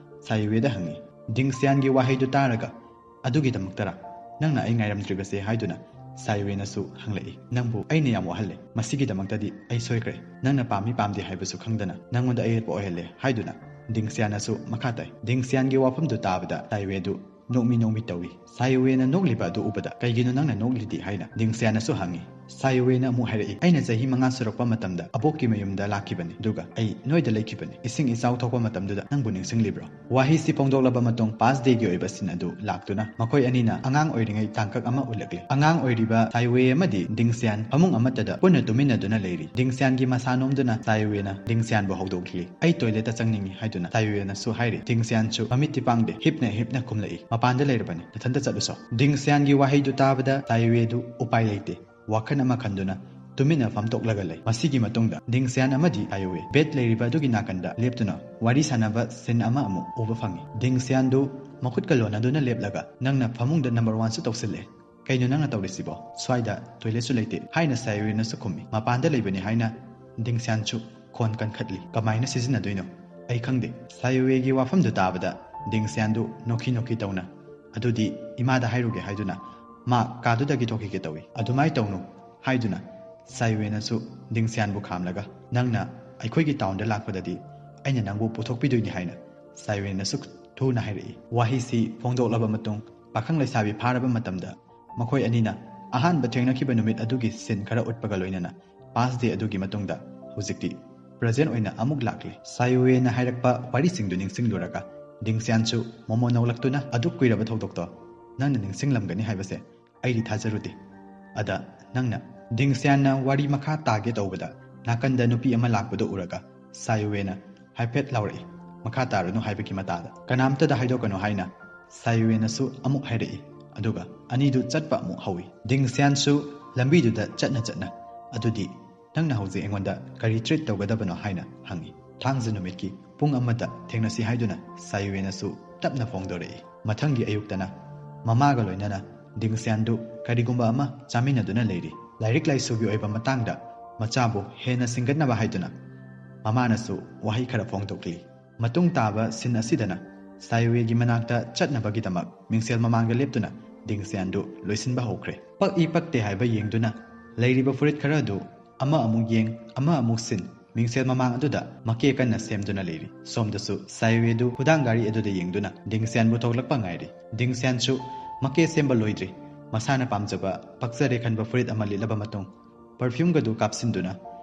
ꯁꯥꯏꯋꯦꯗ ꯍꯪꯉꯤ꯫ ꯗꯤꯡꯁꯤꯌꯥꯟꯒꯤ ꯋꯥꯍꯩꯗꯨ ꯇꯥꯔꯒ "ꯑꯗꯨꯒꯤꯗꯃꯛꯇꯔꯥ ꯅꯪꯅ ꯑꯩ ꯉꯥꯏꯔꯝꯗ꯭ꯔꯤꯕꯁꯦ?" ꯍꯥꯏꯗꯨꯅ ꯁꯥꯏꯋꯦꯅꯁꯨ ꯍꯪꯂꯛꯏ꯫ "ꯅꯪꯕꯨ ꯑꯩꯅ ꯌꯥꯝ ꯋꯥꯍꯜꯂꯦ꯫ ꯃꯁꯤꯒꯤꯗꯃꯛꯇꯗꯤ ꯑꯩ ꯁꯣꯏꯈ꯭ꯔꯦ꯫ ꯅꯪꯅ ꯄꯥꯝꯃꯤ ꯄꯥꯝꯗꯦ ꯍꯥꯏꯕꯁꯨ ꯈꯪꯗꯅ ꯅꯪꯉꯣꯟꯗ ꯑꯌꯦꯠꯄ ꯑꯣꯏꯍꯜꯂꯦ" ꯍꯥꯏꯗꯨꯅ ꯗꯤꯡꯁꯤꯌꯥꯟꯅꯁꯨ ꯃꯈꯥ ꯇꯥꯏ꯫ ꯗꯤꯡꯁꯤꯌꯥꯟꯒꯤ ꯋꯥꯐꯝꯗꯨ ꯇꯥꯕꯗ ꯁꯥꯏꯋꯦꯗꯨ ꯅꯣꯛꯃꯤ ꯅꯣꯛꯃꯤ ꯇꯧꯏ꯫ ꯁꯥꯏꯋꯦꯅ ꯅꯣꯛꯂꯤꯕ ꯑꯗꯨ ꯎꯕꯗ "ꯀꯩꯒꯤꯅꯣ ꯅꯪꯅ ꯅꯣꯛꯂꯤꯗꯤ?" ꯍꯥꯏꯅ ꯗꯤꯡꯁꯤꯌꯥꯟꯅꯁꯨ ꯍꯪꯉꯤ꯫ ꯁꯥꯏꯋꯦꯅ ꯑꯃꯨꯛ ꯍꯥꯏꯔꯛꯏ, "ꯑꯩꯅ ꯆꯍꯤ ꯃꯉꯥ ꯁꯨꯔꯛꯄ ꯃꯇꯝꯗ ꯑꯕꯣꯛꯀꯤ ꯃꯌꯨꯝꯗ ꯂꯥꯛꯈꯤꯕꯅꯤ, ꯑꯗꯨꯒ ꯑꯩ ꯅꯣꯏꯗ ꯂꯩꯈꯤꯕꯅꯤ꯫ ꯏꯁꯤꯡ ꯏꯆꯥꯎ ꯊꯣꯛꯄ ꯃꯇꯝꯗꯨꯗ ꯅꯪꯕꯨ ꯅꯤꯡꯁꯤꯡꯂꯤꯕ꯭ꯔꯣ?" ꯋꯥꯍꯩꯁꯤ ꯐꯣꯡꯗꯣꯛꯂꯕ ꯃꯇꯨꯡ ꯄꯥꯁ ꯗꯦꯒꯤ ꯑꯣꯏꯕ ꯁꯤꯟ ꯑꯗꯨ ꯂꯥꯛꯇꯨꯅ ꯃꯈꯣꯏ ꯑꯅꯤꯅ ꯑꯉꯥꯡ ꯑꯣꯏꯔꯤꯉꯩ ꯇꯥꯡꯀꯛ ꯑꯃ ꯎꯠꯂꯛꯂꯤ꯫ ꯑꯉꯥꯡ ꯑꯣꯏꯔꯤꯕ ꯁꯥꯏꯋꯦ ꯑꯃꯗꯤ ꯗꯤꯡꯁꯤꯌꯥꯟ ꯐꯃꯨꯡ ꯑꯃꯠꯇꯗ ꯄꯨꯟꯅ ꯇꯨꯃꯤꯟꯅꯗꯨꯅ ꯂꯩꯔꯤ꯫ ꯗꯤꯡꯁꯤꯌꯥꯟꯒꯤ ꯃꯁꯥ ꯅꯣꯝꯗꯨꯅ ꯁꯥꯏꯋꯦꯅ ꯗꯤꯡꯁꯤꯌꯥꯟꯕꯨ ꯍꯧꯗꯣꯛꯂꯤ꯫ "ꯑꯩ ꯇꯣꯏꯂꯦꯠꯇ ꯆꯪꯅꯤꯡꯏ" ꯍꯥꯏꯗꯨꯅ ꯁꯥꯏꯋꯦꯅꯁꯨ ꯍꯥꯏꯔꯤ꯫ ꯗꯤꯡꯁꯤꯌꯥꯟꯁꯨ ꯃꯃꯤꯠꯇꯤ ꯄꯥꯡꯗꯦ, ꯍꯤꯞꯅ ꯍꯤꯞꯅ ꯈꯨꯝꯂꯛꯏ, "ꯃꯄꯥꯟꯗ ꯂꯩꯔꯕꯅꯤ, ꯅꯊꯟꯇ ꯆꯠꯂꯨꯁꯣ"꯫ ꯗꯤꯡꯁꯤꯌꯥꯟꯒꯤ ꯋꯥꯍꯩꯗꯨ ꯇꯥꯕꯗ ꯁꯥꯏꯋꯦꯗꯨ ꯎꯄꯥꯏ ꯂꯩꯇꯦ꯫ ꯋꯥꯈꯜ ꯑꯃ ꯈꯟꯗꯨꯅ ꯇꯨꯃꯤꯟꯅ ꯐꯝꯗꯣꯛꯂꯒ ꯂꯩ꯫ ꯃꯁꯤꯒꯤ ꯃꯇꯨꯡꯗ ꯗꯤꯡꯁꯤꯌꯥꯟ ꯑꯃꯗꯤ ꯁꯥꯏꯋꯦ ꯕꯦꯗ ꯂꯩꯔꯤꯕ ꯑꯗꯨꯒꯤ ꯅꯥꯀꯟꯗ ꯂꯦꯞꯇꯨꯅ ꯋꯥꯔꯤ ꯁꯥꯟꯅꯕ ꯁꯤꯟ ꯑꯃ ꯑꯃꯨꯛ ꯎꯕ ꯐꯪꯉꯤ꯫ ꯗꯤꯡꯁꯤꯌꯥꯟꯗꯨ ꯃꯈꯨꯠꯀ ꯂꯣꯟꯅꯗꯨꯅ ꯂꯦꯞꯂꯒ, "ꯅꯪꯅ ꯐꯃꯨꯡꯗ ꯅꯝꯕꯔ ꯋꯥꯟꯁꯨ ꯇꯧꯁꯤꯜꯂꯦ꯫ ꯀꯩꯅꯣ ꯅꯪꯅ ꯇꯧꯔꯤꯁꯤꯕꯣ? ꯁ꯭ꯋꯥꯏꯗ ꯇꯣꯏꯂꯦꯠꯁꯨ ꯂꯩꯇꯦ" ꯍꯥꯏꯅ ꯁꯥꯏꯋꯦꯅꯁꯨ ꯈꯨꯝꯃꯤ꯫ "ꯃꯄꯥꯟꯗ ꯂꯩꯕꯅꯤ" ꯍꯥꯏꯅ ꯗꯤꯡꯁꯤꯌꯥꯟꯁꯨ ꯈꯣꯟ ꯀꯟꯈꯠꯂꯤ꯫ "ꯀꯃꯥꯏꯅ ꯁꯤꯖꯤꯟꯅꯗꯣꯏꯅꯣ? ꯑꯩ ꯈꯪꯗꯦ"꯫ ꯁꯥꯏꯋꯦꯒꯤ ꯋꯥꯐꯝꯗꯨ ꯇꯥꯕꯗ ꯗꯤꯡꯁꯤꯌꯥꯟꯗꯨ ꯅꯣꯛꯈꯤ ꯅꯣꯛꯈꯤ ꯇꯧꯅ, "ꯑꯗꯨꯗꯤ ꯏꯃꯥꯗ ꯍꯥꯏꯔꯨꯒꯦ" ꯍꯥꯏꯗꯨꯅ ꯃꯥ ꯀꯥꯗꯨꯗꯒꯤ ꯊꯣꯛꯈꯤꯒꯦ ꯇꯧꯏ꯫ "ꯑꯗꯨꯃꯥꯏ ꯇꯧꯅꯨ" ꯍꯥꯏꯗꯨꯅ ꯁꯥꯏꯋꯦꯅꯁꯨ ꯗꯤꯡꯁꯤꯌꯥꯟꯕꯨ ꯈꯥꯝꯂꯒ, "ꯅꯪꯅ ꯑꯩꯈꯣꯏꯒꯤ ꯇꯥꯎꯟꯗ ꯂꯥꯛꯄꯗꯗꯤ ꯑꯩꯅ ꯅꯪꯕꯨ ꯄꯨꯊꯣꯛꯄꯤꯗꯣꯏꯅꯤ" ꯍꯥꯏꯅ ꯁꯥꯏꯋꯦꯅꯁꯨ ꯊꯨꯅ ꯍꯥꯏꯔꯛꯏ꯫ ꯋꯥꯍꯩꯁꯤ ꯐꯣꯡꯗꯣꯛꯂꯕ ꯃꯇꯨꯡ ꯄꯥꯈꯪ ꯂꯩꯁꯥꯕꯤ ꯐꯥꯔꯕ ꯃꯇꯝꯗ ꯃꯈꯣꯏ ꯑꯅꯤꯅ ꯑꯍꯥꯟꯕ ꯊꯦꯡꯅꯈꯤꯕ ꯅꯨꯃꯤꯠ ꯑꯗꯨꯒꯤ ꯁꯤꯟ ꯈꯔ ꯎꯠꯄꯒ ꯂꯣꯏꯅꯅ ꯄꯥꯁ ꯗꯦ ꯑꯗꯨꯒꯤ ꯃꯇꯨꯡꯗ ꯍꯧꯖꯤꯛꯇꯤ ꯄ꯭ꯔꯖꯦꯟ ꯑꯣꯏꯅ ꯑꯃꯨꯛ ꯂꯥꯛꯂꯤ꯫ ꯁꯥꯌꯨꯋꯦꯅ ꯍꯥꯏꯔꯛꯄ ꯋꯥꯔꯤꯁꯤꯡꯗꯨ ꯅꯤꯡꯁꯤꯡꯂꯨꯔꯒ ꯗꯤꯡꯁꯤꯌꯥꯟꯁꯨ ꯃꯣꯃꯣ ꯅꯧꯂꯛꯇꯨꯅ ꯑꯗꯨꯛ ꯀꯨꯏꯔꯕ ꯊꯧꯗꯣꯛꯇꯣ ꯅꯪꯅ ꯅꯤꯡꯁꯤꯡꯂꯝꯒꯅꯤ ꯍꯥꯏꯕꯁꯦ ꯑꯩꯗꯤ ꯊꯥꯖꯔꯨꯗꯦ꯫ ꯑꯗ ꯅꯪꯅ ꯗꯤꯡꯁꯤꯌꯥꯟꯅ ꯋꯥꯔꯤ ꯃꯈꯥ ꯇꯥꯒꯦ ꯇꯧꯕꯗ ꯅꯥꯀꯟꯗ ꯅꯨꯄꯤ ꯑꯃ ꯂꯥꯛꯄꯗꯨ ꯎꯔꯒ ꯁꯥꯌꯨꯋꯦꯅ ꯍꯥꯏꯐꯦꯠ ꯂꯥꯎꯔꯛꯏ꯫ ꯃꯈꯥ ꯇꯥꯔꯨꯅꯨ ꯍꯥꯏꯕꯒꯤ ꯃꯇꯥꯗ ꯀꯅꯥꯝꯇꯗ ꯍꯥꯏꯗꯣꯛꯀꯅꯨ ꯍꯥꯏꯅ ꯁꯥꯌꯨꯋꯦꯅꯁꯨ ꯑꯃꯨꯛ ꯍꯥꯏꯔꯛꯏ꯫ ꯑꯗꯨꯒ ꯑꯅꯤꯗꯨ ꯆꯠꯄ ꯑꯃꯨꯛ ꯍꯧꯏ꯫ ꯗꯤꯡꯁꯤꯌꯥꯟꯁꯨ ꯂꯝꯕꯤꯗꯨꯗ ꯆꯠꯅ ꯆꯠꯅ ꯑꯗꯨꯗꯤ ꯅꯪꯅ ꯍꯧꯖꯤꯛ ꯑꯩꯉꯣꯟꯗ ꯀꯔꯤ ꯇ꯭ꯔꯤꯠ ꯇꯧꯒꯗꯕꯅꯣ ꯍꯥꯏꯅ ꯍꯪꯏ꯫ ꯊꯥꯡꯖ ꯅꯨꯃꯤꯠꯀꯤ ꯄꯨꯡ ꯑꯃꯗ ꯊꯦꯡꯅꯁꯤ ꯍꯥꯏꯗꯨꯅ ꯁꯥꯌꯨꯋꯦꯅꯁꯨ ꯇꯞꯅ ꯐꯣꯡꯗꯣꯔꯛꯏ꯫ ꯃꯊꯪꯒꯤ ꯑꯌꯨꯛꯇꯅ ꯃꯃꯥꯒ ꯂꯣꯏꯅꯅ ꯗꯤꯡꯁꯤꯌꯥꯟꯗꯨ ꯀꯔꯤꯒꯨꯝꯕ ꯑꯃ ꯆꯥꯃꯤꯟꯅꯗꯨꯅ ꯂꯩꯔꯤ꯫ ꯂꯥꯏꯔꯤꯛ ꯂꯥꯏꯁꯨꯒꯤ ꯑꯣꯏꯕ ꯃꯇꯥꯡꯗ ꯃꯆꯥꯕꯨ ꯍꯦꯟꯅ ꯁꯤꯡꯒꯠꯅꯕ ꯍꯥꯏꯗꯨꯅ ꯃꯃꯥꯅꯁꯨ ꯋꯥꯍꯩ ꯈꯔ ꯐꯣꯡꯗꯣꯛꯂꯤ꯫ ꯃꯇꯨꯡ ꯇꯥꯕ ꯁꯤꯟ ꯑꯁꯤꯗꯅ ꯁꯥꯌꯨꯋꯦꯒꯤ ꯃꯅꯥꯛꯇ ꯆꯠꯅꯕꯒꯤꯗꯃꯛ ꯃꯤꯡꯁꯦꯜ ꯃꯃꯥꯡꯗ ꯂꯦꯞꯇꯨꯅ ꯗꯤꯡꯁꯤꯌꯥꯟꯗꯨ ꯂꯣꯏꯁꯤꯟꯕ ꯍꯧꯈ꯭ꯔꯦ꯫ ꯄꯛꯏ ꯄꯛꯇꯦ ꯍꯥꯏꯕ ꯌꯦꯡꯗꯨꯅ ꯂꯩꯔꯤꯕ ꯐꯨꯔꯤꯠ ꯈꯔ ꯑꯗꯨ ꯑꯃ ꯑꯃꯨꯛ ꯌꯦꯡ, ꯑꯃ ꯑꯃꯨꯛ ꯁꯤꯟ, ꯃꯤꯡꯁꯦꯜ ꯃꯃꯥꯡ ꯑꯗꯨꯗ ꯃꯀꯦ ꯀꯟꯅ ꯁꯦꯝꯗꯨꯅ ꯂꯩꯔꯤ꯫ ꯁꯣꯝꯗꯁꯨ ꯁꯥꯌꯨꯋꯦꯗꯨ ꯈꯨꯗꯥꯡ ꯒꯥꯔꯤ ꯑꯗꯨꯗ ꯌꯦꯡꯗꯨꯅ ꯗꯤꯡꯁꯤꯌꯥꯟꯕꯨ ꯊꯣꯛꯂꯛꯄ ꯉꯥꯏꯔꯤ꯫ ꯗꯤꯡꯁꯤꯌꯥꯟꯁꯨ ꯃꯀꯦ ꯁꯦꯝꯕ ꯂꯣꯏꯗ꯭ꯔꯤ꯫ ꯃꯁꯥꯅ ꯄꯥꯝꯖꯕ, ꯄꯛꯆꯔꯦ ꯈꯟꯕ ꯐꯨꯔꯤꯠ ꯑꯃ ꯂꯤꯠꯂꯕ ꯃꯇꯨꯡ ꯄꯔꯐ꯭ꯌꯨꯝꯒꯗꯨ ꯀꯥꯞꯁꯤꯟꯗꯨꯅ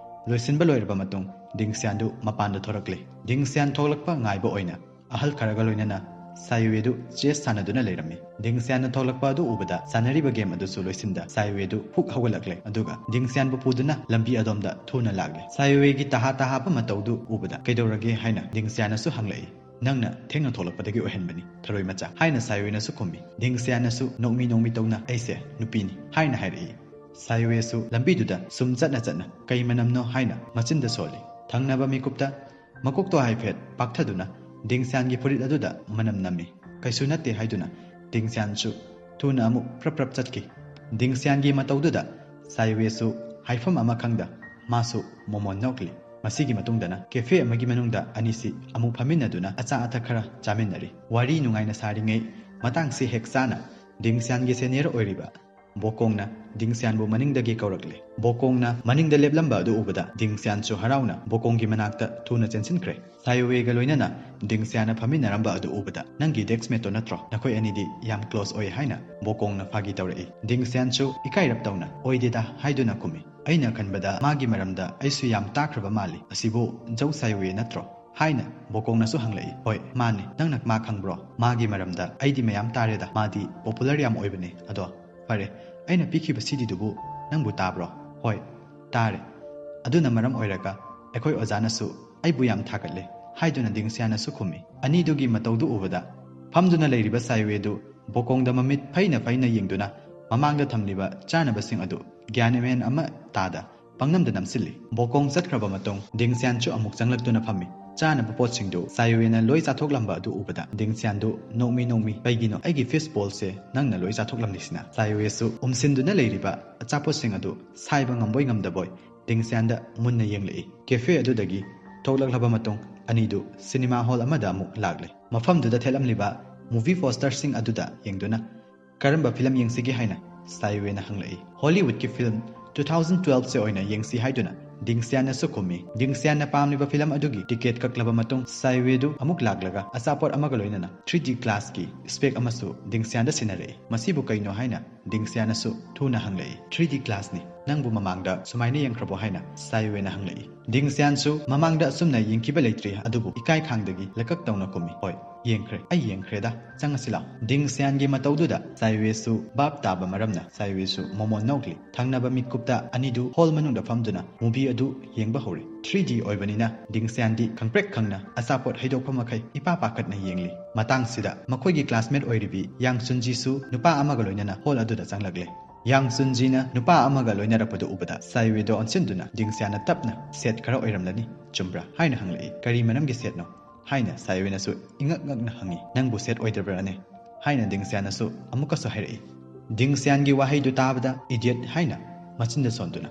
ꯂꯣꯏꯁꯤꯟꯕ ꯂꯣꯏꯔꯕ ꯃꯇꯨꯡ ꯗꯤꯡꯁꯤꯌꯥꯟꯗꯨ ꯃꯄꯥꯟꯗ ꯊꯣꯔꯛꯂꯦ꯫ ꯗꯤꯡꯁꯤꯌꯥꯟ ꯊꯣꯛꯂꯛꯄ ꯉꯥꯏꯕ ꯑꯣꯏꯅ ꯑꯍꯜ ꯈꯔꯒ ꯂꯣꯏꯅꯅ ꯁꯥꯌꯨꯋꯦꯗꯨ ꯆꯦꯁ ꯁꯥꯟꯅꯗꯨꯅ ꯂꯩꯔꯝꯃꯤ꯫ ꯗꯤꯡꯁꯤꯌꯥꯟꯅ ꯊꯣꯛꯂꯛꯄ ꯑꯗꯨ ꯎꯕꯗ ꯁꯥꯟꯅꯔꯤꯕ ꯒꯦꯝ ꯑꯗꯨꯁꯨ ꯂꯣꯏꯁꯤꯟꯗ ꯁꯥꯌꯨꯋꯦꯗꯨ ꯐꯨꯛ ꯍꯧꯒꯠꯂꯛꯂꯦ꯫ ꯑꯗꯨꯒ ꯗꯤꯡꯁꯤꯌꯥꯟꯕꯨ ꯄꯨꯗꯨꯅ ꯂꯝꯕꯤ ꯑꯗꯣꯝꯗ ꯊꯨꯅ ꯂꯥꯛꯂꯦ꯫ ꯁꯥꯌꯨꯋꯦꯒꯤ ꯇꯍꯥ ꯇꯍꯥꯕ ꯃꯇꯧꯗꯨ ꯎꯕꯗ ꯀꯩꯗꯧꯔꯒꯦ ꯍꯥꯏꯅ ꯗꯤꯡꯁꯤꯌꯥꯟꯅꯁꯨ ꯍꯪꯂꯛꯏ꯫ ꯅꯪꯅ ꯊꯦꯡꯅ ꯊꯣꯛꯂꯛꯄꯗꯒꯤ ꯑꯣꯏꯍꯟꯕꯅꯤ, ꯊꯔꯣꯏ ꯃꯆꯥ ꯍꯥꯏꯅ ꯁꯥꯌꯨꯋꯦꯅꯁꯨ ꯈꯨꯝꯃꯤ꯫ ꯗꯤꯡꯁꯤꯌꯥꯟꯅꯁꯨ ꯅꯣꯛꯃꯤ ꯅꯣꯛꯃꯤ ꯇꯧꯅ ꯑꯩꯁꯦ ꯅꯨꯄꯤꯅꯤ ꯍꯥꯏꯅ ꯍꯥꯏꯔꯛꯏ꯫ ꯁꯥꯌꯨꯋꯦꯁꯨ ꯂꯝꯕꯤꯗꯨꯗ ꯁꯨꯝ ꯆꯠꯅ ꯆꯠꯅ ꯀꯩ ꯃꯅꯝꯅꯣ ꯍꯥꯏꯅ ꯃꯆꯤꯟꯗ ꯁꯣꯜꯂꯤ꯫ ꯊꯪꯅꯕ ꯃꯤꯀꯨꯞꯇ ꯃꯀꯣꯛꯇꯣ ꯍꯥꯏꯐꯦꯠ ꯄꯥꯛꯊꯗꯨꯅ ꯗꯤꯡꯁꯤꯌꯥꯟꯒꯤ ꯐꯨꯔꯤꯠ ꯑꯗꯨꯗ ꯃꯅꯝ ꯅꯝꯃꯤ꯫ ꯀꯩꯁꯨ ꯅꯠꯇꯦ ꯍꯥꯏꯗꯨꯅ ꯗꯤꯡꯁꯤꯌꯥꯟꯁꯨ ꯊꯨꯅ ꯑꯃꯨꯛ ꯄ꯭ꯔꯞ ꯄ꯭ꯔꯞ ꯆꯠꯈꯤ꯫ ꯗꯤꯡꯁꯤꯌꯥꯟꯒꯤ ꯃꯇꯧꯗꯨꯗ ꯁꯥꯌꯨꯋꯦꯁꯨ ꯍꯥꯏꯐꯝ ꯑꯃ ꯈꯪꯗ ꯃꯥꯁꯨ ꯃꯣꯃꯣꯟ ꯅꯣꯛꯂꯤ꯫ ꯃꯁꯤꯒꯤ ꯃꯇꯨꯡꯗꯅ ꯀꯦꯐꯦ ꯑꯃꯒꯤ ꯃꯅꯨꯡꯗ ꯑꯅꯤꯁꯤ ꯑꯃꯨꯛ ꯐꯝꯃꯤꯟꯅꯗꯨꯅ ꯑꯆꯥ ꯑꯊꯛ ꯈꯔ ꯆꯥꯃꯤꯟꯅꯔꯤ꯫ ꯋꯥꯔꯤ ꯅꯨꯡꯉꯥꯏꯅ ꯁꯥꯔꯤꯉꯩ ꯃꯇꯥꯡꯁꯤ ꯍꯦꯛ ꯆꯥꯅ ꯗꯤꯡꯁꯤꯌꯥꯟꯒꯤ ꯁꯦꯅꯤꯌꯔ ꯑꯣꯏꯔꯤꯕ ꯕꯣꯀꯣꯡꯅ ꯗꯤꯡꯁꯤꯌꯥꯟꯕꯨ ꯃꯅꯤꯡꯗꯒꯤ ꯀꯧꯔꯛꯂꯦ꯫ ꯕꯣꯀꯣꯡꯅ ꯃꯅꯤꯡꯗ ꯂꯦꯞꯂꯝꯕ ꯑꯗꯨ ꯎꯕꯗ ꯗꯤꯡꯁꯤꯌꯥꯟꯁꯨ ꯍꯔꯥꯎꯅ ꯕꯣꯀꯣꯡꯒꯤ ꯃꯅꯥꯛꯇ ꯊꯨꯅ ꯆꯦꯟꯁꯤꯟꯈ꯭ꯔꯦ꯫ ꯁꯥꯏꯌꯨꯋꯦꯒ ꯂꯣꯏꯅꯅ ꯗꯤꯡꯁꯤꯌꯥꯟꯅ ꯐꯝꯃꯤꯟꯅꯔꯝꯕ ꯑꯗꯨ ꯎꯕꯗ, "ꯅꯪꯒꯤ ꯗꯦꯛꯁꯃꯦꯠꯇꯣ ꯅꯠꯇ꯭ꯔꯣ? ꯅꯈꯣꯏ ꯑꯅꯤꯗꯤ ꯌꯥꯝ ꯀ꯭ꯂꯣꯁ ꯑꯣꯏ" ꯍꯥꯏꯅ ꯕꯣꯀꯣꯡꯅ ꯐꯥꯒꯤ ꯇꯧꯔꯛꯏ꯫ ꯗꯤꯡꯁꯤꯌꯥꯟꯁꯨ ꯏꯀꯥꯏꯔꯞ ꯇꯧꯅ "ꯑꯣꯏꯗꯦꯗ" ꯍꯥꯏꯗꯨꯅ ꯈꯨꯝꯃꯤ꯫ "ꯑꯩꯅ ꯈꯟꯕꯗ ꯃꯥꯒꯤ ꯃꯔꯝꯗ ꯑꯩꯁꯨ ꯌꯥꯝ ꯇꯥꯈ꯭ꯔꯕ ꯃꯥꯜꯂꯤ꯫ ꯑꯁꯤꯕꯨ ꯖꯧ ꯁꯥꯏꯌꯨꯋꯦ ꯅꯠꯇ꯭ꯔꯣ?" ꯍꯥꯏꯅ ꯕꯣꯀꯣꯡꯅꯁꯨ ꯍꯪꯂꯛꯏ꯫ "ꯍꯣꯏ, ꯃꯥꯅꯤ꯫ ꯅꯪꯅ ꯃꯥ ꯈꯪꯕ꯭ꯔꯣ?" "ꯃꯥꯒꯤ ꯃꯔꯝꯗ ꯑꯩꯗꯤ ꯃꯌꯥꯝ ꯇꯥꯔꯦꯗ꯫ ꯃꯥꯗꯤ ꯄꯣꯄꯨꯂꯔ ꯌꯥꯝ ꯑꯣꯏꯕꯅꯦ꯫ ꯑꯗꯣ ꯐꯔꯦ, ꯑꯩꯅ ꯄꯤꯈꯤꯕ ꯁꯤꯗꯤꯗꯨꯕꯨ ꯅꯪꯕꯨ ꯇꯥꯕ꯭ꯔꯣ?" "ꯍꯣꯏ, ꯇꯥꯔꯦ꯫ ꯑꯗꯨꯅ ꯃꯔꯝ ꯑꯣꯏꯔꯒ ꯑꯩꯈꯣꯏ ꯑꯣꯖꯥꯅꯁꯨ ꯑꯩꯕꯨ ꯌꯥꯝ ꯊꯥꯒꯠꯂꯦ" ꯍꯥꯏꯗꯨꯅ ꯗꯤꯡꯁꯤꯌꯥꯟꯅꯁꯨ ꯈꯨꯝꯃꯤ꯫ ꯑꯅꯤꯗꯨꯒꯤ ꯃꯇꯧꯗꯨ ꯎꯕꯗ ꯐꯝꯗꯨꯅ ꯂꯩꯔꯤꯕ ꯁꯥꯏꯋꯦꯗꯨ ꯕꯣꯀꯣꯡꯗ ꯃꯃꯤꯠ ꯐꯩꯅ ꯐꯩꯅ ꯌꯦꯡꯗꯨꯅ ꯃꯃꯥꯡꯗ ꯊꯝꯂꯤꯕ ꯆꯥꯅꯕꯁꯤꯡ ꯑꯗꯨ ꯒ꯭ꯌꯥꯟ ꯃꯦꯟ ꯑꯃ ꯇꯥꯗ ꯄꯪꯅꯝꯗ ꯅꯝꯁꯤꯜꯂꯤ꯫ ꯕꯣꯀꯣꯡ ꯆꯠꯈ꯭ꯔꯕ ꯃꯇꯨꯡ ꯗꯤꯡꯁꯤꯌꯥꯟꯁꯨ ꯑꯃꯨꯛ ꯆꯪꯂꯛꯇꯨꯅ ꯐꯝꯃꯤ꯫ ꯆꯥꯅꯕ ꯄꯣꯠꯁꯤꯡꯗꯨ ꯁꯥꯏꯋꯦꯅ ꯂꯣꯏ ꯆꯥꯊꯣꯛꯂꯝꯕ ꯑꯗꯨ ꯎꯕꯗ ꯗꯤꯡꯁꯤꯌꯥꯟꯗꯨ ꯅꯣꯛꯃꯤ ꯅꯣꯛꯃꯤ, "ꯀꯩꯒꯤꯅꯣ ꯑꯩꯒꯤ ꯐꯤꯁ ꯕꯣꯜꯁꯦ ꯅꯪꯅ ꯂꯣꯏ ꯆꯥꯊꯣꯛꯂꯝꯂꯤꯁꯤꯅ?" ꯁꯥꯏꯋꯦꯁꯨ ꯎꯝꯁꯤꯟꯗꯨꯅ ꯂꯩꯔꯤꯕ ꯑꯆꯥꯄꯣꯠꯁꯤꯡ ꯑꯗꯨ ꯁꯥꯏꯕ ꯉꯝꯕꯣꯏ ꯉꯝꯗꯕꯣꯏ ꯗꯤꯡꯁꯤꯌꯥꯟꯗ ꯃꯨꯟꯅ ꯌꯦꯡꯂꯛꯏ꯫ ꯀꯦꯐꯦ ꯑꯗꯨꯗꯒꯤ ꯊꯣꯛꯂꯛꯂꯕ ꯃꯇꯨꯡ ꯑꯅꯤꯗꯨ ꯁꯤꯅꯦꯃꯥ ꯍꯣꯜ ꯑꯃꯗ ꯑꯃꯨꯛ ꯂꯥꯛꯂꯦ꯫ ꯃꯐꯝꯗꯨꯗ ꯊꯦꯠꯂꯝꯂꯤꯕ ꯃꯨꯚꯤ ꯄꯣꯁꯇꯔꯁꯤꯡ ꯑꯗꯨꯗ ꯌꯦꯡꯗꯨꯅ "ꯀꯔꯝꯕ ꯐꯤꯂꯝ ꯌꯦꯡꯁꯤꯒꯦ?" ꯍꯥꯏꯅ ꯁꯥꯏꯋꯦꯅ ꯍꯪꯂꯛꯏ꯫ "ꯍꯣꯂꯤꯋꯨꯗꯀꯤ ꯐꯤꯂꯝ two thousand twelve ꯁꯦ ꯑꯣꯏꯅ ꯌꯦꯡꯁꯤ" ꯍꯥꯏꯗꯨꯅ ꯗꯤꯡꯁꯤꯌꯥꯟꯅꯁꯨ ꯈꯨꯝꯃꯤ꯫ ꯗꯤꯡꯁꯤꯌꯥꯟꯅ ꯄꯥꯝꯂꯤꯕ ꯐꯤꯂꯝ ꯑꯗꯨꯒꯤ ꯇꯤꯀꯦꯠ ꯀꯛꯂꯕ ꯃꯇꯨꯡ ꯁꯥꯏꯋꯦꯗꯨ ꯑꯃꯨꯛ ꯂꯥꯛꯂꯒ ꯑꯆꯥꯄꯣꯠ ꯑꯃꯒ ꯂꯣꯏꯅꯅ three D glass ꯀꯤ ꯏꯁꯄꯦꯛ ꯑꯃꯁꯨ ꯗꯤꯡꯁꯤꯌꯥꯟꯗ ꯁꯤꯟꯅꯔꯛꯏ꯫ "ꯃꯁꯤꯕꯨ ꯀꯩꯅꯣ?" ꯍꯥꯏꯅ ꯗꯤꯡꯁꯤꯌꯥꯟꯅꯁꯨ ꯊꯨꯅ ꯍꯪꯂꯛꯏ꯫ "three D glass ꯅꯤ꯫ ꯅꯪꯕꯨ ꯃꯃꯥꯡꯗ ꯁꯨꯃꯥꯏꯅ ꯌꯦꯡꯈ꯭ꯔꯕꯣ?" ꯍꯥꯏꯅ ꯁꯥꯏꯋꯦꯅ ꯍꯪꯂꯛꯏ꯫ ꯗꯤꯡꯁꯤꯌꯥꯟꯁꯨ ꯃꯃꯥꯡꯗ ꯑꯁꯨꯝꯅ ꯌꯦꯡꯈꯤꯕ ꯂꯩꯇ꯭ꯔꯤ, ꯑꯗꯨꯕꯨ ꯏꯀꯥꯏ ꯈꯥꯡꯗꯒꯤ ꯂꯀꯛ ꯇꯧꯅ ꯈꯨꯝꯃꯤ, "ꯍꯣꯏ, ꯌꯦꯡꯈ꯭ꯔꯦ꯫ ꯑꯩ ꯌꯦꯡꯈ꯭ꯔꯦꯗ꯫ ꯆꯪꯉꯁꯤ ꯂꯥꯎ"꯫ ꯗꯤꯡꯁꯤꯌꯥꯟꯒꯤ ꯃꯇꯧꯗꯨꯗ ꯁꯥꯏꯋꯦꯁꯨ ꯚꯥꯞ ꯇꯥꯕ ꯃꯔꯝꯅ ꯁꯥꯏꯋꯦꯁꯨ ꯃꯣꯃꯣꯟ ꯅꯣꯛꯂꯤ꯫ ꯊꯪꯅꯕ ꯃꯤꯠꯀꯨꯞꯇ ꯑꯅꯤꯗꯨ ꯍꯣꯜ ꯃꯅꯨꯡꯗ ꯐꯝꯗꯨꯅ ꯃꯨꯚꯤ ꯑꯗꯨ ꯌꯦꯡꯕ ꯍꯧꯔꯤ꯫ three D ꯑꯣꯏꯕꯅꯤꯅ ꯗꯤꯡꯁꯤꯌꯥꯟꯗꯤ ꯈꯪꯄ꯭ꯔꯦꯛ ꯈꯪꯅ ꯑꯆꯥꯄꯣꯠ ꯍꯩꯗꯣꯛꯐꯝ ꯃꯈꯩ ꯏꯄꯥ ꯄꯥꯈꯠꯅ ꯌꯦꯡꯂꯤ꯫ ꯃꯇꯥꯡꯁꯤꯗ ꯃꯈꯣꯏꯒꯤ ꯀ꯭ꯂꯥꯁꯃꯦꯠ ꯑꯣꯏꯔꯤꯕꯤ ꯌꯥꯡ ꯆꯨꯟꯖꯤꯁꯨ ꯅꯨꯄꯥ ꯑꯃꯒ ꯂꯣꯏꯅꯅ ꯍꯣꯜ ꯑꯗꯨꯗ ꯆꯪꯂꯛꯂꯦ꯫ ꯌꯥꯡ ꯆꯨꯟꯖꯤꯅ ꯅꯨꯄꯥ ꯑꯃꯒ ꯂꯣꯏꯅꯔꯛꯄꯗꯨ ꯎꯕꯗ ꯁꯥꯏꯋꯦꯗꯣ ꯑꯣꯟꯁꯤꯟꯗꯨꯅ ꯗꯤꯡꯁꯤꯌꯥꯟꯅ ꯇꯞꯅ, "ꯁꯦꯠ ꯈꯔ ꯑꯣꯏꯔꯝꯂꯅꯤ, ꯆꯨꯝꯕ꯭ꯔꯥ?" ꯍꯥꯏꯅ ꯍꯪꯂꯛꯏ꯫ "ꯀꯔꯤ ꯃꯔꯝꯒꯤ ꯁꯦꯠꯅꯣ?" ꯍꯥꯏꯅ ꯁꯥꯏꯋꯦꯅꯁꯨ ꯏꯉꯛ ꯉꯛꯅ ꯍꯪꯉꯤ꯫ "ꯅꯪꯕꯨ ꯁꯦꯠ ꯑꯣꯏꯗꯕ꯭ꯔꯥꯅꯦ?" ꯍꯥꯏꯅ ꯗꯤꯡꯁꯤꯌꯥꯟꯅꯁꯨ ꯑꯃꯨꯛꯀꯁꯨ ꯍꯥꯏꯔꯛꯏ꯫ ꯗꯤꯡꯁꯤꯌꯥꯟꯒꯤ ꯋꯥꯍꯩꯗꯨ ꯇꯥꯕꯗ "ꯏꯗꯤꯌꯠ" ꯍꯥꯏꯅ ꯃꯆꯤꯟꯗ ꯁꯣꯟꯗꯨꯅ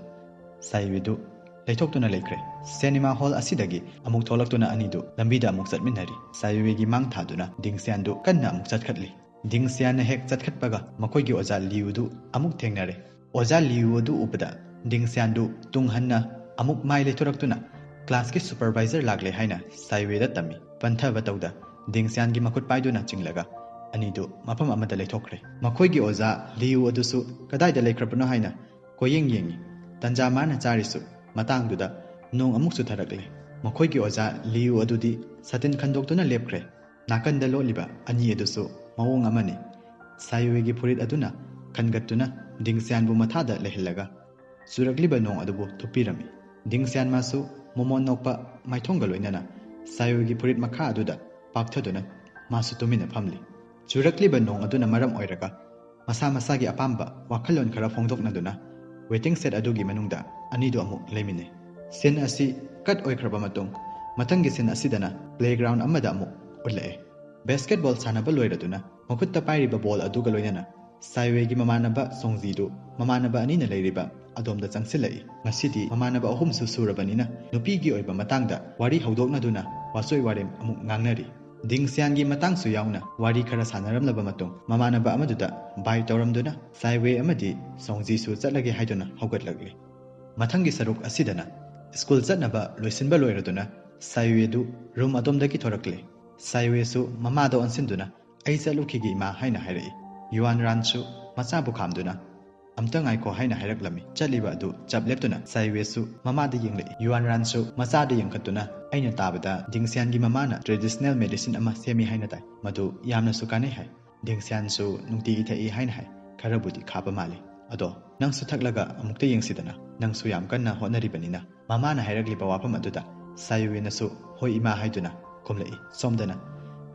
ꯁꯥꯏꯋꯦꯗꯨ ꯂꯩꯊꯣꯛꯇꯨꯅ ꯂꯩꯈ꯭ꯔꯦ꯫ ꯁꯤꯅꯦꯃꯥ ꯍꯣꯜ ꯑꯁꯤꯗꯒꯤ ꯑꯃꯨꯛ ꯊꯣꯛꯂꯛꯇꯨꯅ ꯑꯅꯤꯗꯨ ꯂꯝꯕꯤꯗ ꯑꯃꯨꯛ ꯆꯠꯃꯤꯟꯅꯔꯤ꯫ ꯁꯥꯏꯋꯦꯒꯤ ꯃꯥꯡ ꯊꯥꯗꯨꯅ ꯗꯤꯡꯁꯤꯌꯥꯟꯗꯨ ꯀꯟꯅ ꯑꯃꯨꯛ ꯆꯠꯈꯠꯂꯤ꯫ ꯗꯤꯡꯁꯤꯌꯥꯟꯅ ꯍꯦꯛ ꯆꯠꯈꯠꯄꯒ ꯃꯈꯣꯏꯒꯤ ꯑꯣꯖꯥ ꯂꯤꯌꯨꯗꯨ ꯑꯃꯨꯛ ꯊꯦꯡꯅꯔꯦ꯫ ꯑꯣꯖꯥ ꯂꯤꯌꯨ ꯑꯗꯨ ꯎꯕꯗ ꯗꯤꯡꯁꯤꯌꯥꯟꯗꯨ ꯇꯨꯡ ꯍꯟꯅ ꯑꯃꯨꯛ ꯃꯥꯏ ꯂꯩꯊꯣꯔꯛꯇꯨꯅ ꯀ꯭ꯂꯥꯁꯀꯤ ꯁꯨꯄꯔꯚꯥꯏꯖꯔ ꯂꯥꯛꯂꯦ ꯍꯥꯏꯅ ꯁꯥꯏꯋꯦꯗ ꯇꯝꯃꯤ꯫ ꯄꯟꯊꯕ ꯇꯧꯗ ꯗꯤꯡꯁꯤꯌꯥꯟꯒꯤ ꯃꯈꯨꯠ ꯄꯥꯏꯗꯨꯅ ꯆꯤꯡꯂꯒ ꯑꯅꯤꯗꯨ ꯃꯐꯝ ꯑꯃꯗ ꯂꯩꯊꯣꯛꯈ꯭ꯔꯦ꯫ ꯃꯈꯣꯏꯒꯤ ꯑꯣꯖꯥ ꯂꯤꯌꯨ ꯑꯗꯨꯁꯨ ꯀꯗꯥꯏꯗ ꯂꯩꯈ꯭ꯔꯕꯅꯣ ꯍꯥꯏꯅ ꯀꯣꯏꯌꯦꯡ ꯌꯦꯡꯉꯤ꯫ ꯇꯟꯖꯥ ꯃꯥꯅ ꯆꯥꯔꯤꯁꯨ ꯃꯇꯥꯡꯗꯨꯗ ꯅꯣꯡ ꯑꯃꯨꯛ ꯆꯨꯊꯔꯛꯂꯦ꯫ ꯃꯈꯣꯏꯒꯤ ꯑꯣꯖꯥ ꯂꯤꯌꯨ ꯑꯗꯨꯗꯤ ꯁꯥꯇꯤꯟ ꯈꯟꯗꯣꯛꯇꯨꯅ ꯂꯦꯞꯈ꯭ꯔꯦ꯫ ꯅꯥꯀꯟꯗ ꯂꯣꯠꯂꯤꯕ ꯑꯅꯤ ꯑꯗꯨꯁꯨ ꯃꯑꯣꯡ ꯑꯃꯅꯤ꯫ ꯁꯥꯏꯋꯦꯒꯤ ꯐꯨꯔꯤꯠ ꯑꯗꯨꯅ ꯈꯟꯒꯠꯇꯨꯅ ꯗꯤꯡꯁꯤꯌꯥꯟꯕꯨ ꯃꯊꯥꯗ ꯂꯩꯍꯜꯂꯒ ꯆꯨꯔꯛꯂꯤꯕ ꯅꯣꯡ ꯑꯗꯨꯕꯨ ꯊꯨꯞꯄꯤꯔꯝꯃꯤ꯫ ꯗꯤꯡꯁꯤꯌꯥꯟ ꯃꯥꯁꯨ ꯃꯣꯃꯣꯟ ꯅꯣꯛꯄ ꯃꯥꯏꯊꯣꯡꯒ ꯂꯣꯏꯅꯅ ꯁꯥꯏꯋꯦꯒꯤ ꯐꯨꯔꯤꯠ ꯃꯈꯥ ꯑꯗꯨꯗ ꯄꯥꯛꯊꯗꯨꯅ ꯃꯥꯁꯨ ꯇꯨꯃꯤꯟꯅ ꯐꯝꯂꯤ꯫ ꯆꯨꯔꯛꯂꯤꯕ ꯅꯣꯡ ꯑꯗꯨꯅ ꯃꯔꯝ ꯑꯣꯏꯔꯒ ꯃꯁꯥ ꯃꯁꯥꯒꯤ ꯑꯄꯥꯝꯕ ꯋꯥꯈꯜꯂꯣꯟ ꯈꯔ ꯐꯣꯡꯗꯣꯛꯅꯗꯨꯅ ꯋꯦꯇꯤꯡ ꯁꯦꯠ ꯑꯗꯨꯒꯤ ꯃꯅꯨꯡꯗ ꯑꯅꯤꯗꯨ ꯑꯃꯨꯛ ꯂꯩꯃꯤꯟꯅꯩ꯫ ꯁꯤꯟ ꯑꯁꯤ ꯀꯠ ꯑꯣꯏꯈ꯭ꯔꯕ ꯃꯇꯨꯡ ꯃꯊꯪꯒꯤ ꯁꯤꯟ ꯑꯁꯤꯗꯅ ꯄ꯭ꯂꯦꯒ꯭ꯔꯥꯎꯟ ꯑꯃꯗ ꯑꯃꯨꯛ ꯎꯠꯂꯛꯑꯦ꯫ ꯕꯦꯁꯀꯦꯠꯕꯣꯜ ꯁꯥꯟꯅꯕ ꯂꯣꯏꯔꯗꯨꯅ ꯃꯈꯨꯠꯇ ꯄꯥꯏꯔꯤꯕ ꯕꯣꯜ ꯑꯗꯨꯒ ꯂꯣꯏꯅꯅ ꯁꯥꯏꯋꯦꯒꯤ ꯃꯃꯥꯟꯅꯕ ꯁꯣꯡꯖꯤꯗꯨ ꯃꯃꯥꯟꯅꯕ ꯑꯅꯤꯅ ꯂꯩꯔꯤꯕ ꯑꯗꯣꯝꯗ ꯆꯪꯁꯤꯜꯂꯛꯏ꯫ ꯉꯁꯤꯗꯤ ꯃꯃꯥꯟꯅꯕ ꯑꯍꯨꯝꯁꯨ ꯁꯨꯔꯕꯅꯤꯅ ꯅꯨꯄꯤꯒꯤ ꯑꯣꯏꯕ ꯃꯇꯥꯡꯗ ꯋꯥꯔꯤ ꯍꯧꯗꯣꯛꯅꯗꯨꯅ ꯋꯥꯆꯣꯏ ꯋꯥꯔꯦꯝ ꯑꯃꯨꯛ ꯉꯥꯡꯅꯔꯤ꯫ ꯗꯤꯡꯁꯤꯌꯥꯟꯒꯤ ꯃꯇꯥꯡꯁꯨ ꯌꯥꯎꯅ ꯋꯥꯔꯤ ꯈꯔ ꯁꯥꯟꯅꯔꯝꯂꯕ ꯃꯇꯨꯡ ꯃꯃꯥꯟꯅꯕ ꯑꯃꯗꯨꯗ ꯕꯥꯏ ꯇꯧꯔꯝꯗꯨꯅ ꯁꯥꯏꯋꯦ ꯑꯃꯗꯤ ꯁꯣꯡꯖꯤꯁꯨ ꯆꯠꯂꯒꯦ ꯍꯥꯏꯗꯨꯅ ꯍꯧꯒꯠꯂꯛꯂꯤ꯫ ꯃꯊꯪꯒꯤ ꯁꯔꯨꯛ ꯑꯁꯤꯗꯅ ꯁ꯭ꯀꯨꯜ ꯆꯠꯅꯕ ꯂꯣꯏꯁꯤꯟꯕ ꯂꯣꯏꯔꯗꯨꯅ ꯁꯥꯏꯋꯦꯗꯨ ꯔꯨꯝ ꯑꯗꯣꯝꯗꯒꯤ ꯊꯣꯔꯛꯂꯦ꯫ ꯁꯥꯏꯋꯦꯁꯨ ꯃꯃꯥꯗ ꯑꯣꯟꯁꯤꯟꯗꯨꯅ "ꯑꯩ ꯆꯠꯂꯨꯈꯤꯒꯦ ꯏꯃꯥ" ꯍꯥꯏꯅ ꯍꯥꯏꯔꯛꯏ꯫ ꯌꯨꯋꯥꯟ ꯔꯥꯟꯁꯨ ꯃꯆꯥꯕꯨ ꯈꯥꯝꯗꯨꯅ "ꯑꯝꯇ ꯉꯥꯏꯈꯣ" ꯍꯥꯏꯅ ꯍꯥꯏꯔꯛꯂꯝꯃꯤ꯫ ꯆꯠꯂꯤꯕ ꯑꯗꯨ ꯆꯞ ꯂꯦꯞꯇꯨꯅ ꯁꯥꯏꯋꯦꯁꯨ ꯃꯃꯥꯗ ꯌꯦꯡꯂꯛꯏ꯫ ꯌꯨꯋꯥꯟ ꯔꯥꯟꯁꯨ ꯃꯆꯥꯗ ꯌꯦꯡꯈꯠꯇꯨꯅ "ꯑꯩꯅ ꯇꯥꯕꯗ ꯗꯤꯡꯁꯤꯌꯥꯟꯒꯤ ꯃꯃꯥꯅ ꯇ꯭ꯔꯦꯗꯤꯁꯅꯦꯜ ꯃꯦꯗꯤꯁꯤꯟ ꯑꯃ ꯁꯦꯝꯃꯤ ꯍꯥꯏꯅ ꯇꯥꯏ꯫ ꯃꯗꯨ ꯌꯥꯝꯅꯁꯨ ꯀꯥꯟꯅꯩ ꯍꯥꯏ꯫ ꯗꯤꯡꯁꯤꯌꯥꯟꯁꯨ ꯅꯨꯡꯇꯤꯒꯤ ꯊꯛꯏ ꯍꯥꯏꯅ ꯍꯥꯏ꯫ ꯈꯔꯕꯨꯗꯤ ꯈꯥꯕ ꯃꯥꯜꯂꯤ꯫ ꯑꯗꯣ ꯅꯪꯁꯨ ꯊꯛꯂꯒ ꯑꯃꯨꯛꯇ ꯌꯦꯡꯁꯤꯗꯅ꯫ ꯅꯪꯁꯨ ꯌꯥꯝ ꯀꯟꯅ ꯍꯣꯠꯅꯔꯤꯕꯅꯤꯅ" ꯃꯃꯥꯅ ꯍꯥꯏꯔꯛꯂꯤꯕ ꯋꯥꯐꯝ ꯑꯗꯨꯗ ꯁꯥꯏꯋꯦꯅꯁꯨ "ꯍꯣꯏ ꯏꯃꯥ" ꯍꯥꯏꯗꯨꯅ ꯈꯨꯝꯂꯛꯏ꯫ ꯁꯣꯝꯗꯅ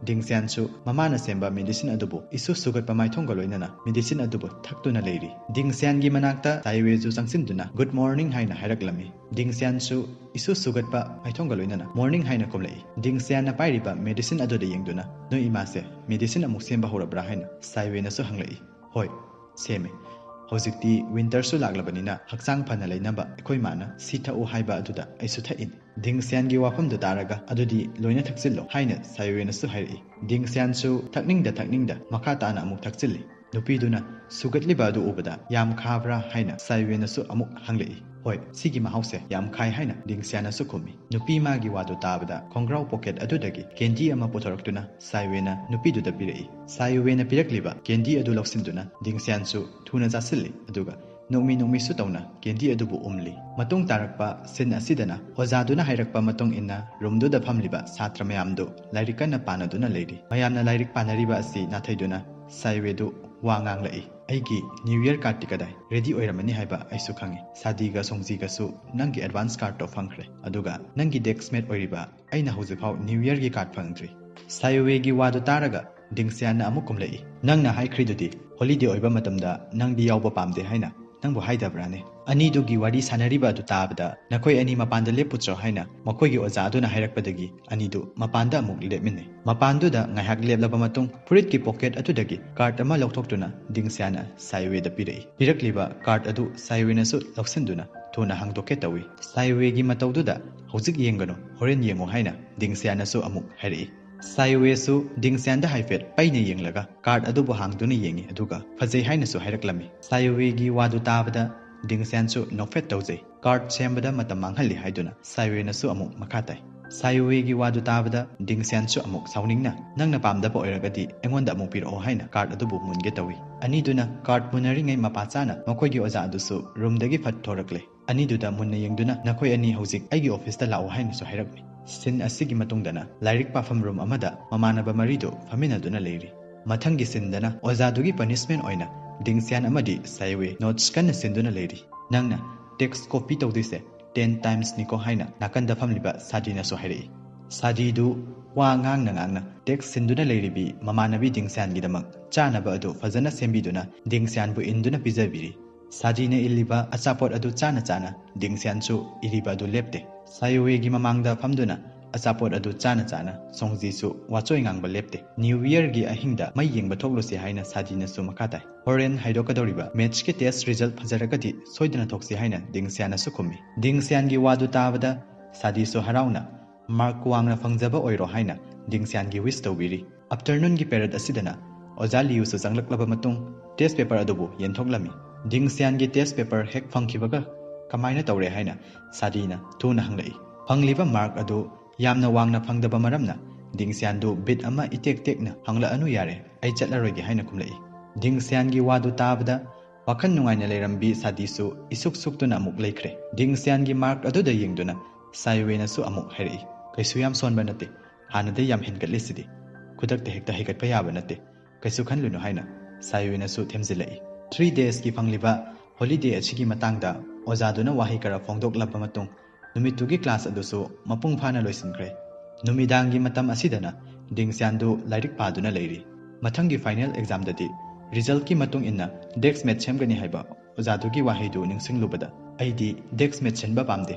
ꯗꯤꯡꯁꯤꯌꯥꯟꯁꯨ ꯃꯃꯥꯅ ꯁꯦꯝꯕ ꯃꯦꯗꯤꯁꯤꯟ ꯑꯗꯨꯕꯨ ꯏꯁꯨ ꯁꯨꯒꯠꯄ ꯃꯥꯏꯊꯣꯡꯒ ꯂꯣꯏꯅꯅ ꯃꯦꯗꯤꯁꯤꯟ ꯑꯗꯨꯕꯨ ꯊꯛꯇꯨꯅ ꯂꯩꯔꯤ꯫ ꯗꯤꯡꯁꯤꯌꯥꯟꯒꯤ ꯃꯅꯥꯛꯇ ꯁꯥꯏꯋꯦꯁꯨ ꯆꯪꯁꯤꯟꯗꯨꯅ "ꯒꯨꯗ ꯃꯣꯔꯅꯤꯡ" ꯍꯥꯏꯅ ꯍꯥꯏꯔꯛꯂꯝꯃꯤ꯫ ꯗꯤꯡꯁꯤꯌꯥꯟꯁꯨ ꯏꯁꯨ ꯁꯨꯒꯠꯄ ꯃꯥꯏꯊꯣꯡꯒ ꯂꯣꯏꯅꯅ "ꯃꯣꯔꯅꯤꯡ" ꯍꯥꯏꯅ ꯈꯨꯝꯂꯛꯏ꯫ ꯗꯤꯡꯁꯤꯌꯥꯟꯅ ꯄꯥꯏꯔꯤꯕ ꯃꯦꯗꯤꯁꯤꯟ ꯑꯗꯨꯗ ꯌꯦꯡꯗꯨꯅ "ꯅꯣꯏ ꯏꯃꯥꯁꯦ ꯃꯦꯗꯤꯁꯤꯟ ꯑꯃꯨꯛ ꯁꯦꯝꯕ ꯍꯧꯔꯕ꯭ꯔꯥ?" ꯍꯥꯏꯅ ꯁꯥꯏꯋꯦꯅꯁꯨ ꯍꯪꯂꯛꯏ꯫ "ꯍꯣꯏ, ꯁꯦꯝꯃꯦ꯫ ꯍꯧꯖꯤꯛꯇꯤ ꯋꯤꯟꯇꯔꯁꯨ ꯂꯥꯛꯂꯕꯅꯤꯅ ꯍꯛꯆꯥꯡ ꯐꯅ ꯂꯩꯅꯕ ꯑꯩꯈꯣꯏ ꯃꯥꯅ ꯁꯤ ꯊꯛꯎ ꯍꯥꯏꯕ ꯑꯗꯨꯗ ꯑꯩꯁꯨ ꯊꯛꯏꯅꯤ꯫ ꯗꯤꯡꯁꯤꯌꯥꯟꯒꯤ ꯋꯥꯐꯝꯗꯨ ꯇꯥꯔꯒ "ꯑꯗꯨꯗꯤ ꯂꯣꯏꯅ ꯊꯛꯆꯤꯜꯂꯣ" ꯍꯥꯏꯅ ꯁꯥꯏꯋꯦꯅꯁꯨ ꯍꯥꯏꯔꯛꯏ꯫ ꯗꯤꯡꯁꯤꯌꯥꯟꯁꯨ ꯊꯛꯅꯤꯡꯗ ꯊꯛꯅꯤꯡꯗ ꯃꯈꯥ ꯇꯥꯅ ꯑꯃꯨꯛ ꯊꯛꯆꯤꯜꯂꯤ꯫ ꯅꯨꯄꯤꯗꯨꯅ ꯁꯨꯒꯠꯂꯤꯕ ꯑꯗꯨ ꯎꯕꯗ "ꯌꯥꯝ ꯈꯥꯕ꯭ꯔꯥ?" ꯍꯥꯏꯅ ꯁꯥꯏꯋꯦꯅꯁꯨ ꯑꯃꯨꯛ ꯍꯪꯂꯛꯏ꯫ "ꯍꯣꯏ, ꯁꯤꯒꯤ ꯃꯍꯥꯎꯁꯦ ꯌꯥꯝ ꯈꯥꯏ" ꯍꯥꯏꯅ ꯗꯤꯡꯁꯤꯌꯥꯟꯅꯁꯨ ꯈꯨꯝꯃꯤ꯫ ꯅꯨꯄꯤ ꯃꯥꯒꯤ ꯋꯥꯗꯨ ꯇꯥꯕꯗ ꯈꯣꯡꯒ꯭ꯔꯥꯎ ꯄꯣꯀꯦꯠ ꯑꯗꯨꯗꯒꯤ ꯀꯦꯟꯗꯤ ꯑꯃ ꯄꯨꯊꯣꯔꯛꯇꯨꯅ ꯁꯥꯏꯋꯦꯅ ꯅꯨꯄꯤꯗꯨꯗ ꯄꯤꯔꯛꯏ꯫ ꯁꯥꯏꯋꯦꯅ ꯄꯤꯔꯛꯂꯤꯕ ꯀꯦꯟꯗꯤ ꯑꯗꯨ ꯂꯧꯁꯤꯟꯗꯨꯅ ꯗꯤꯡꯁꯤꯌꯥꯟꯁꯨ ꯊꯨꯅ ꯆꯥꯁꯤꯜꯂꯤ, ꯑꯗꯨꯒ ꯅꯣꯛꯃꯤ ꯅꯣꯛꯃꯤꯁꯨ ꯇꯧꯅ ꯀꯦꯟꯗꯤ ꯑꯗꯨꯕꯨ ꯎꯝꯂꯤ꯫ ꯃꯇꯨꯡ ꯇꯥꯔꯛꯄ ꯁꯤꯟ ꯑꯁꯤꯗꯅ ꯑꯣꯖꯥꯗꯨꯅ ꯍꯥꯏꯔꯛꯄ ꯃꯇꯨꯡ ꯏꯟꯅ ꯔꯨꯝꯗꯨꯗ ꯐꯝꯂꯤꯕ ꯁꯥꯇ꯭ꯔ ꯃꯌꯥꯝꯗꯨ ꯂꯥꯏꯔꯤꯛ ꯀꯟꯅ ꯄꯥꯅꯗꯨꯅ ꯂꯩꯔꯤ꯫ ꯃꯌꯥꯝꯅ ꯂꯥꯏꯔꯤꯛ ꯄꯥꯅꯔꯤꯕ ꯑꯁꯤ ꯅꯥꯊꯩꯗꯨꯅ ꯁꯥꯏꯋꯦꯗꯨ ꯋꯥ ꯉꯥꯡꯂꯛꯏ꯫ "ꯑꯩꯒꯤ ꯅ꯭ꯌꯨ ꯌꯔ ꯀꯥꯔꯠꯇꯤ ꯀꯗꯥꯏ? ꯔꯦꯗꯤ ꯑꯣꯏꯔꯝꯃꯅꯤ ꯍꯥꯏꯕ ꯑꯩꯁꯨ ꯈꯪꯏ꯫ ꯁꯥꯗꯤꯒ ꯁꯣꯡꯖꯤꯒꯁꯨ ꯅꯪꯒꯤ ꯑꯦꯗꯚꯥꯟꯁ ꯀꯥꯔꯠꯇꯣ ꯐꯪꯈ꯭ꯔꯦ, ꯑꯗꯨꯒ ꯅꯪꯒꯤ ꯗꯦꯛꯁꯃꯦꯠ ꯑꯣꯏꯔꯤꯕ ꯑꯩꯅ ꯍꯧꯖꯤꯛꯐꯥꯎ ꯅ꯭ꯌꯨ ꯌꯔꯒꯤ ꯀꯥꯔꯠ ꯐꯪꯗ꯭ꯔꯤ"꯫ ꯁꯥꯏꯋꯦꯒꯤ ꯋꯥꯗꯨ ꯇꯥꯔꯒ ꯗꯤꯡꯁꯤꯌꯥꯟꯅ ꯑꯃꯨꯛ ꯀꯨꯝꯂꯛꯏ꯫ "ꯅꯪꯅ ꯍꯥꯏꯈ꯭ꯔꯤꯗꯨꯗꯤ ꯍꯣꯂꯤꯗꯦ ꯑꯣꯏꯕ ꯃꯇꯝꯗ ꯅꯪꯗꯤ ꯌꯥꯎꯕ ꯄꯥꯝꯗꯦ ꯍꯥꯏꯅ꯫ ꯅꯪꯕꯨ ꯍꯥꯏꯗꯕ꯭ꯔꯥꯅꯦ?" ꯑꯅꯤꯗꯨꯒꯤ ꯋꯥꯔꯤ ꯁꯥꯟꯅꯔꯤꯕ ꯑꯗꯨ ꯇꯥꯕꯗ "ꯅꯈꯣꯏ ꯑꯅꯤ ꯃꯄꯥꯟꯗ ꯂꯦꯞꯄꯨꯆꯣ" ꯍꯥꯏꯅ ꯃꯈꯣꯏꯒꯤ ꯑꯣꯖꯥ ꯑꯗꯨꯅ ꯍꯥꯏꯔꯛꯄꯗꯒꯤ ꯑꯅꯤꯗꯨ ꯃꯄꯥꯟꯗ ꯑꯃꯨꯛ ꯂꯦꯞꯃꯤꯟꯅꯩ꯫ ꯃꯄꯥꯟꯗꯨꯗ ꯉꯥꯏꯍꯥꯛ ꯂꯦꯞꯂꯕ ꯃꯇꯨꯡ ꯐꯨꯔꯤꯠꯀꯤ ꯄꯣꯀꯦꯠ ꯑꯗꯨꯗꯒꯤ ꯀꯥꯔꯠ ꯑꯃ ꯂꯧꯊꯣꯛꯇꯨꯅ ꯗꯤꯡꯁꯤꯌꯥꯟꯅ ꯁꯥꯏꯋꯦꯗ ꯄꯤꯔꯛꯏ꯫ ꯄꯤꯔꯛꯂꯤꯕ ꯀꯥꯔꯠ ꯑꯗꯨ ꯁꯥꯏꯋꯦꯅꯁꯨ ꯂꯧꯁꯤꯟꯗꯨꯅ ꯊꯨꯅ ꯍꯥꯡꯗꯣꯛꯀꯦ ꯇꯧꯏ꯫ ꯁꯥꯏꯋꯦꯒꯤ ꯃꯇꯧꯗꯨꯗ "ꯍꯧꯖꯤꯛ ꯌꯦꯡꯒꯅꯨ, ꯍꯣꯔꯦꯟ ꯌꯦꯡꯉꯨ" ꯍꯥꯏꯅ ꯗꯤꯡꯁꯤꯌꯥꯟꯅꯁꯨ ꯑꯃꯨꯛ ꯍꯥꯏꯔꯛꯏ꯫ ꯁꯥꯏꯋꯦꯁꯨ ꯗꯤꯡꯁꯤꯌꯥꯟꯗ ꯍꯥꯏꯐꯦꯠ ꯄꯩꯅ ꯌꯦꯡꯂꯒ ꯀꯥꯔꯠ ꯑꯗꯨꯕꯨ ꯍꯥꯡꯗꯨꯅ ꯌꯦꯡꯉꯤ, ꯑꯗꯨꯒ "ꯐꯖꯩ" ꯍꯥꯏꯅꯁꯨ ꯍꯥꯏꯔꯛꯂꯝꯃꯤ꯫ ꯁꯥꯏꯋꯦꯒꯤ ꯋꯥꯗꯨ ꯇꯥꯕꯗ ꯗꯤꯡꯁꯤꯌꯥꯟꯁꯨ ꯅꯣꯛꯐꯦꯠ ꯇꯧꯖꯩ꯫ "ꯀꯥꯔꯠ ꯁꯦꯝꯕꯗ ꯃꯇꯝ ꯃꯥꯡꯍꯜꯂꯤ" ꯍꯥꯏꯗꯨꯅ ꯁꯥꯏꯋꯦꯅꯁꯨ ꯑꯃꯨꯛ ꯃꯈꯥ ꯇꯥꯏ꯫ ꯁꯥꯏꯋꯦꯒꯤ ꯋꯥꯗꯨ ꯇꯥꯕꯗ ꯗꯤꯡꯁꯤꯌꯥꯟꯁꯨ ꯑꯃꯨꯛ ꯁꯥꯎꯅꯤꯡꯅ "ꯅꯪꯅ ꯄꯥꯝꯗꯕ ꯑꯣꯏꯔꯒꯗꯤ ꯑꯩꯉꯣꯟꯗ ꯑꯃꯨꯛ ꯄꯤꯔꯛꯑꯣ" ꯍꯥꯏꯅ ꯀꯥꯔꯠ ꯑꯗꯨꯕꯨ ꯃꯨꯟꯒꯦ ꯇꯧꯏ꯫ ꯑꯅꯤꯗꯨꯅ ꯀꯥꯔꯠ ꯃꯨꯟꯅꯔꯤꯉꯩ ꯃꯄꯥ ꯆꯥꯅ ꯃꯈꯣꯏꯒꯤ ꯑꯣꯖꯥ ꯑꯗꯨꯁꯨ ꯔꯨꯝꯗꯒꯤ ꯐꯠ ꯊꯣꯔꯛꯂꯦ꯫ ꯑꯅꯤꯗꯨꯗ ꯃꯨꯟꯅ ꯌꯦꯡꯗꯨꯅ "ꯅꯈꯣꯏ ꯑꯅꯤ ꯍꯧꯖꯤꯛ ꯑꯩꯒꯤ ꯑꯣꯐꯤꯁꯇ ꯂꯥꯛꯎ" ꯍꯥꯏꯅꯁꯨ ꯍꯥꯏꯔꯛꯂꯤ꯫ ꯁꯤꯟ ꯑꯁꯤꯒꯤ ꯃꯇꯨꯡꯗꯅ ꯂꯥꯏꯔꯤꯛ ꯄꯥꯐꯝ ꯔꯨꯝ ꯑꯃꯗ ꯃꯃꯥꯟꯅꯕ ꯃꯔꯤꯗꯨ ꯐꯝꯃꯤꯟꯅꯗꯨꯅ ꯂꯩꯔꯤ꯫ ꯃꯊꯪꯒꯤ ꯁꯤꯟꯗꯅ ꯑꯣꯖꯥꯗꯨꯒꯤ ꯄꯅꯤꯁꯃꯦꯟ ꯑꯣꯏꯅ ꯗꯤꯡꯁꯤꯌꯥꯟ ꯑꯃꯗꯤ ꯁꯥꯏꯋꯦ ꯅꯣꯠꯁ ꯀꯟꯅ ꯁꯤꯟꯗꯨꯅ ꯂꯩꯔꯤ꯫ "ꯅꯪꯅ ꯇꯦꯛꯁ ꯀꯣꯄꯤ ꯇꯧꯗꯣꯏꯁꯦ ꯇꯦꯟ ꯇꯥꯏꯝꯁꯅꯤꯀꯣ" ꯍꯥꯏꯅ ꯅꯥꯀꯟꯗ ꯐꯝꯂꯤꯕ ꯁꯥꯗꯤꯅꯁꯨ ꯍꯥꯏꯔꯛꯏ꯫ ꯁꯥꯗꯤꯗꯨ ꯋꯥ ꯉꯥꯡꯅ ꯉꯥꯡꯅ "ꯇꯦꯛꯁ ꯁꯤꯟꯗꯨꯅ ꯂꯩꯔꯤꯕꯤ ꯃꯃꯥꯟꯅꯕꯤ ꯗꯤꯡꯁꯤꯌꯥꯟꯒꯤꯗꯃꯛ ꯆꯥꯅꯕ ꯑꯗꯨ ꯐꯖꯅ ꯁꯦꯝꯕꯤꯗꯨꯅ ꯗꯤꯡꯁꯤꯌꯥꯟꯕꯨ ꯏꯟꯗꯨꯅ ꯄꯤꯖꯕꯤꯔꯤ"꯫ ꯁꯥꯗꯤꯅ ꯏꯜꯂꯤꯕ ꯑꯆꯥꯄꯣꯠ ꯑꯗꯨ ꯆꯥꯅ ꯆꯥꯅ ꯗꯤꯡꯁꯤꯌꯥꯟꯁꯨ ꯏꯔꯤꯕ ꯑꯗꯨ ꯂꯦꯞꯇꯦ꯫ ꯁꯥꯏꯋꯦꯒꯤ ꯃꯃꯥꯡꯗ ꯐꯝꯗꯨꯅ ꯑꯆꯥꯄꯣꯠ ꯑꯗꯨ ꯆꯥꯅ ꯆꯥꯅ ꯁꯣꯡꯖꯤꯁꯨ ꯋꯥꯆꯣꯏ ꯉꯥꯡꯕ ꯂꯦꯞꯇꯦ꯫ ꯅ꯭ꯌꯨ ꯌꯔꯒꯤ ꯑꯍꯤꯡꯗ ꯃꯩ ꯌꯦꯡꯕ ꯊꯣꯛꯂꯨꯁꯤ ꯍꯥꯏꯅ ꯁꯥꯗꯤꯅꯁꯨ ꯃꯈꯥ ꯇꯥꯏ꯫ ꯍꯣꯔꯦꯟ ꯍꯥꯏꯗꯣꯛꯀꯗꯧꯔꯤꯕ ꯃꯦꯠꯁꯀꯤ ꯇꯦꯁ ꯔꯤꯖꯜꯠ ꯐꯖꯔꯒꯗꯤ ꯁꯣꯏꯗꯅ ꯊꯣꯛꯁꯤ ꯍꯥꯏꯅ ꯗꯤꯡꯁꯤꯌꯥꯅꯁꯨ ꯈꯨꯝꯃꯤ꯫ ꯗꯤꯡꯁꯤꯌꯥꯟꯒꯤ ꯋꯥꯗꯨ ꯇꯥꯕꯗ ꯁꯥꯗꯤꯁꯨ ꯍꯔꯥꯎꯅ ꯃꯥꯔꯛ ꯋꯥꯡꯅ ꯐꯪꯖꯕ ꯑꯣꯏꯔꯣ ꯍꯥꯏꯅ ꯗꯤꯡꯁꯤꯌꯥꯟꯒꯤ ꯋꯤꯁ ꯇꯧꯕꯤꯔꯤ꯫ ꯑꯞꯇꯔꯅꯨꯟꯒꯤ ꯄꯦꯔꯦꯗ ꯑꯁꯤꯗꯅ ꯑꯣꯖꯥ ꯂꯤꯌꯨꯁꯨ ꯆꯪꯂꯛꯂꯕ ꯃꯇꯨꯡ ꯇꯦꯁ ꯄꯦꯄꯔ ꯑꯗꯨꯕꯨ ꯌꯦꯟꯊꯣꯛꯂꯝꯃꯤ꯫ ꯗꯤꯡꯁꯤꯌꯥꯟꯒꯤ ꯇꯦꯁ ꯄꯦꯄꯔ ꯍꯦꯛ ꯐꯪꯈꯤꯕꯒ ꯀꯃꯥꯏꯅ ꯇꯧꯔꯦ ꯍꯥꯏꯅ ꯁꯥꯗꯤꯅ ꯊꯨꯅ ꯍꯪꯂꯛꯏ꯫ ꯐꯪꯂꯤꯕ ꯃꯥꯔꯛ ꯑꯗꯨ ꯌꯥꯝꯅ ꯋꯥꯡꯅ ꯐꯪꯗꯕ ꯃꯔꯝꯅ ꯗꯤꯡꯁꯤꯌꯥꯟꯗꯨ ꯕꯤꯠ ꯑꯃ ꯏꯇꯦꯛ ꯇꯦꯛꯅ ꯍꯪꯂꯛꯑꯅꯨ ꯌꯥꯔꯦ, ꯑꯩ ꯆꯠꯂꯔꯣꯏꯒꯦ ꯍꯥꯏꯅ ꯈꯨꯝꯂꯛꯏ꯫ ꯗꯤꯡꯁꯤꯌꯥꯟꯒꯤ ꯋꯥꯗꯨ ꯇꯥꯕꯗ ꯋꯥꯈꯜ ꯅꯨꯡꯉꯥꯏꯅ ꯂꯩꯔꯝꯕꯤ ꯁꯥꯗꯤꯁꯨ ꯏꯁꯨꯛ ꯁꯨꯛꯇꯨꯅ ꯑꯃꯨꯛ ꯂꯩꯈ꯭ꯔꯦ꯫ ꯗꯤꯡꯁꯤꯌꯥꯟꯒꯤ ꯃꯥꯔꯛ ꯑꯗꯨꯗ ꯌꯦꯡꯗꯨꯅ ꯁꯥꯏꯋꯦꯅꯁꯨ ꯑꯃꯨꯛ ꯍꯥꯏꯔꯛꯏ, "ꯀꯩꯁꯨ ꯌꯥꯝ ꯁꯣꯟꯕ ꯅꯠꯇꯦ, ꯍꯥꯟꯅꯗꯩ ꯌꯥꯝ ꯍꯦꯟꯒꯠꯂꯤꯁꯤꯗꯤ꯫ ꯈꯨꯗꯛꯇ ꯍꯦꯛꯇ ꯍꯩꯒꯠꯄ ꯌꯥꯕ ꯅꯠꯇꯦ, ꯀꯩꯁꯨ ꯈꯟꯂꯨꯅꯨ" ꯍꯥꯏꯅ ꯁꯥꯏꯋꯦꯅꯁꯨ ꯊꯦꯝꯖꯤꯜꯂꯛꯏ꯫ ꯊ꯭ꯔꯤ ꯗꯦꯖꯀꯤ ꯐꯪꯂꯤꯕ ꯍꯣꯂꯤꯗꯦ ꯑꯁꯤꯒꯤ ꯃꯇꯥꯡꯗ ꯑꯣꯖꯥꯗꯨꯅ ꯋꯥꯍꯩ ꯈꯔ ꯐꯣꯡꯗꯣꯛꯂꯕ ꯃꯇꯨꯡ ꯅꯨꯃꯤꯠꯇꯨꯒꯤ ꯀ꯭ꯂꯥꯁ ꯑꯗꯨꯁꯨ ꯃꯄꯨꯡ ꯐꯥꯅ ꯂꯣꯏꯁꯤꯟꯈ꯭ꯔꯦ꯫ ꯅꯨꯃꯤꯗꯥꯡꯒꯤ ꯃꯇꯝ ꯑꯁꯤꯗꯅ ꯗꯤꯡꯁꯤꯌꯥꯟꯗꯨ ꯂꯥꯏꯔꯤꯛ ꯄꯥꯗꯨꯅ ꯂꯩꯔꯤ꯫ ꯃꯊꯪꯒꯤ ꯐꯥꯏꯅꯦꯜ ꯑꯦꯛꯖꯥꯝꯗꯗꯤ ꯔꯤꯖꯜꯠꯀꯤ ꯃꯇꯨꯡ ꯏꯟꯅ ꯗꯦꯁꯛ ꯃꯦꯠ ꯁꯦꯝꯒꯅꯤ ꯍꯥꯏꯕ ꯑꯣꯖꯥꯗꯨꯒꯤ ꯋꯥꯍꯩꯗꯨ ꯅꯤꯡꯁꯤꯡꯂꯨꯕꯗ ꯑꯩꯗꯤ ꯗꯦꯁꯛ ꯃꯦꯠ ꯁꯤꯟꯕ ꯄꯥꯝꯗꯦ,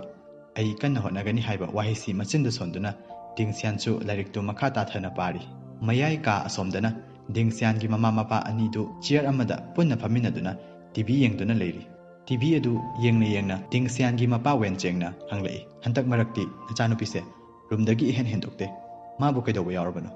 ꯑꯩ ꯀꯟꯅ ꯍꯣꯠꯅꯒꯅꯤ ꯍꯥꯏꯕ ꯋꯥꯍꯩꯁꯤ ꯃꯆꯤꯟꯗ ꯁꯣꯟꯗꯨꯅ ꯗꯤꯡꯁꯤꯌꯥꯟꯁꯨ ꯂꯥꯏꯔꯤꯛꯇꯨ ꯃꯈꯥ ꯇꯥꯊꯅ ꯄꯥꯔꯤ꯫ ꯃꯌꯥꯏ ꯀꯥ ꯑꯁꯣꯝꯗꯅ ꯗꯤꯡꯁꯤꯌꯥꯟꯒꯤ ꯃꯃꯥ ꯃꯄꯥ ꯑꯅꯤꯗꯨ ꯆꯤꯌꯔ ꯑꯃꯗ ꯄꯨꯟꯅ ꯐꯝꯃꯤꯟꯅꯗꯨꯅ ꯇꯤ ꯚꯤ ꯌꯦꯡꯗꯨꯅ ꯂꯩꯔꯤ꯫ ꯇꯤ ꯚꯤ ꯑꯗꯨ ꯌꯦꯡꯅ ꯌꯦꯡꯅ ꯗꯤꯡꯁꯤꯌꯥꯟꯒꯤ ꯃꯄꯥ ꯋꯦꯟ ꯆꯦꯡꯅ ꯍꯪꯂꯛꯏ, "ꯍꯟꯗꯛ ꯃꯔꯛꯇꯤ ꯅꯆꯥꯅꯨꯄꯤꯁꯦ ꯔꯨꯝꯗꯒꯤ ꯏꯍꯦꯟ ꯍꯦꯟꯗꯣꯛꯇꯦ꯫ ꯃꯥꯕꯨ ꯀꯩꯗꯧꯕ ꯌꯥꯎꯔꯕꯅꯣ?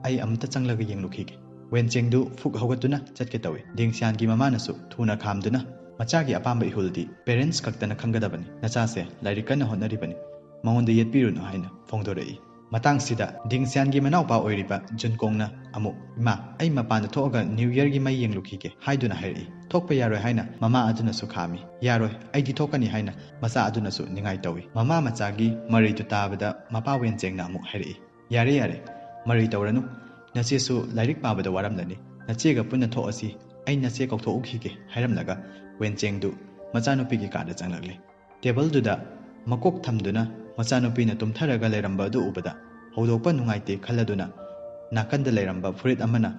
ꯑꯩ ꯑꯃꯨꯛꯇ ꯆꯪꯂꯒ ꯌꯦꯡꯂꯨꯈꯤꯒꯦ꯫" ꯋꯦꯟ ꯆꯦꯡꯗꯨ ꯐꯨꯛ ꯍꯧꯒꯠꯇꯨꯅ ꯆꯠꯀꯦ ꯇꯧꯏ꯫ ꯗꯤꯡꯁꯤꯌꯥꯟꯒꯤ ꯃꯃꯥꯅꯁꯨ ꯊꯨꯅ ꯈꯥꯝꯗꯨꯅ, "ꯃꯆꯥꯒꯤ ꯑꯄꯥꯝꯕ ꯏꯍꯨꯜꯗꯤ ꯄꯦꯔꯦꯟꯠꯁ ꯈꯛꯇꯅ ꯈꯪꯒꯗꯕꯅꯤ꯫ ꯅꯆꯥꯁꯦ ꯂꯥꯏꯔꯤꯛ ꯀꯟꯅ ꯍꯣꯠꯅꯔꯤꯕꯅꯤ, ꯃꯉꯣꯟꯗ ꯌꯦꯠꯄꯤꯔꯨꯅꯨ" ꯍꯥꯏꯅ ꯐꯣꯡꯗꯣꯔꯛꯏ꯫ ꯃꯇꯥꯡꯁꯤꯗ ꯗꯤꯡꯁꯤꯌꯥꯟꯒꯤ ꯃꯅꯥꯎꯄꯥ ꯑꯣꯏꯔꯤꯕ ꯖꯨꯟꯀꯣꯡꯅ ꯑꯃꯨꯛ, "ꯏꯃꯥ, ꯑꯩ ꯃꯄꯥꯟꯗ ꯊꯣꯛꯑꯒ ꯅ꯭ꯌꯨ ꯌꯔꯒꯤ ꯃꯩ ꯌꯦꯡꯂꯨꯈꯤꯒꯦ" ꯍꯥꯏꯗꯨꯅ ꯍꯥꯏꯔꯛꯏ꯫ ꯊꯣꯛꯄ ꯌꯥꯔꯣꯏ ꯍꯥꯏꯅ ꯃꯃꯥ ꯑꯗꯨꯅꯁꯨ ꯈꯥꯝꯃꯤ꯫ "ꯌꯥꯔꯣꯏ, ꯑꯩꯗꯤ ꯊꯣꯛꯀꯅꯤ" ꯍꯥꯏꯅ ꯃꯆꯥ ꯑꯗꯨꯅꯁꯨ ꯅꯤꯡꯉꯥꯏ ꯇꯧꯏ꯫ ꯃꯃꯥ ꯃꯆꯥꯒꯤ ꯃꯔꯩꯗꯨ ꯇꯥꯕꯗ ꯃꯄꯥ ꯋꯦꯟ ꯆꯦꯡꯅ ꯑꯃꯨꯛ ꯍꯥꯏꯔꯛꯏ, "ꯌꯥꯔꯦ, ꯌꯥꯔꯦ, ꯃꯔꯩ ꯇꯧꯔꯅꯨ꯫ ꯅꯆꯦꯁꯨ ꯂꯥꯏꯔꯤꯛ ꯄꯥꯕꯗ ꯋꯥꯔꯝꯂꯅꯤ꯫ ꯅꯆꯦꯒ ꯄꯨꯟꯅ ꯊꯣꯛꯑꯁꯤ, ꯑꯩ ꯅꯆꯦ ꯀꯧꯊꯣꯛꯎꯈꯤꯒꯦ" ꯍꯥꯏꯔꯝꯂꯒ ꯋꯦꯟ ꯆꯦꯡꯗꯨ ꯃꯆꯥꯅꯨꯄꯤꯒꯤ ꯀꯥꯗ ꯆꯪꯂꯛꯂꯦ꯫ ꯇꯦꯕꯜꯗꯨꯗ ꯃꯀꯣꯛ ꯊꯝꯗꯨꯅ ꯃꯆꯥꯅꯨꯄꯤꯅ ꯇꯨꯝꯊꯔꯒ ꯂꯩꯔꯝꯕ ꯑꯗꯨ ꯎꯕꯗ ꯍꯧꯗꯣꯛꯄ ꯅꯨꯡꯉꯥꯏꯇꯦ ꯈꯜꯂꯗꯨꯅ ꯅꯥꯀꯟꯗ ꯂꯩꯔꯝꯕ ꯐꯨꯔꯤꯠ ꯑꯃꯅ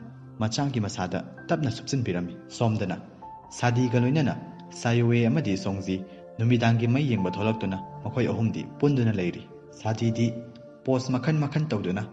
ꯃꯆꯥꯒꯤ ꯃꯁꯥꯗ ꯇꯞꯅ ꯁꯨꯞꯆꯤꯟꯕꯤꯔꯝꯃꯤ꯫ ꯁꯣꯝꯗꯅ ꯁꯥꯗꯤꯒ ꯂꯣꯏꯅꯅ ꯁꯥꯌꯨꯋꯦ ꯑꯃꯗꯤ ꯁꯣꯡꯖꯤ ꯅꯨꯃꯤꯗꯥꯡꯒꯤ ꯃꯩ ꯌꯦꯡꯕ ꯊꯣꯛꯂꯛꯇꯨꯅ ꯃꯈꯣꯏ ꯑꯍꯨꯝꯗꯤ ꯄꯨꯟꯗꯨꯅ ꯂꯩꯔꯤ꯫ ꯁꯥꯗꯤꯗꯤ ꯄꯣꯁ ꯃꯈꯜ ꯃꯈꯜ ꯇꯧꯗꯨꯅ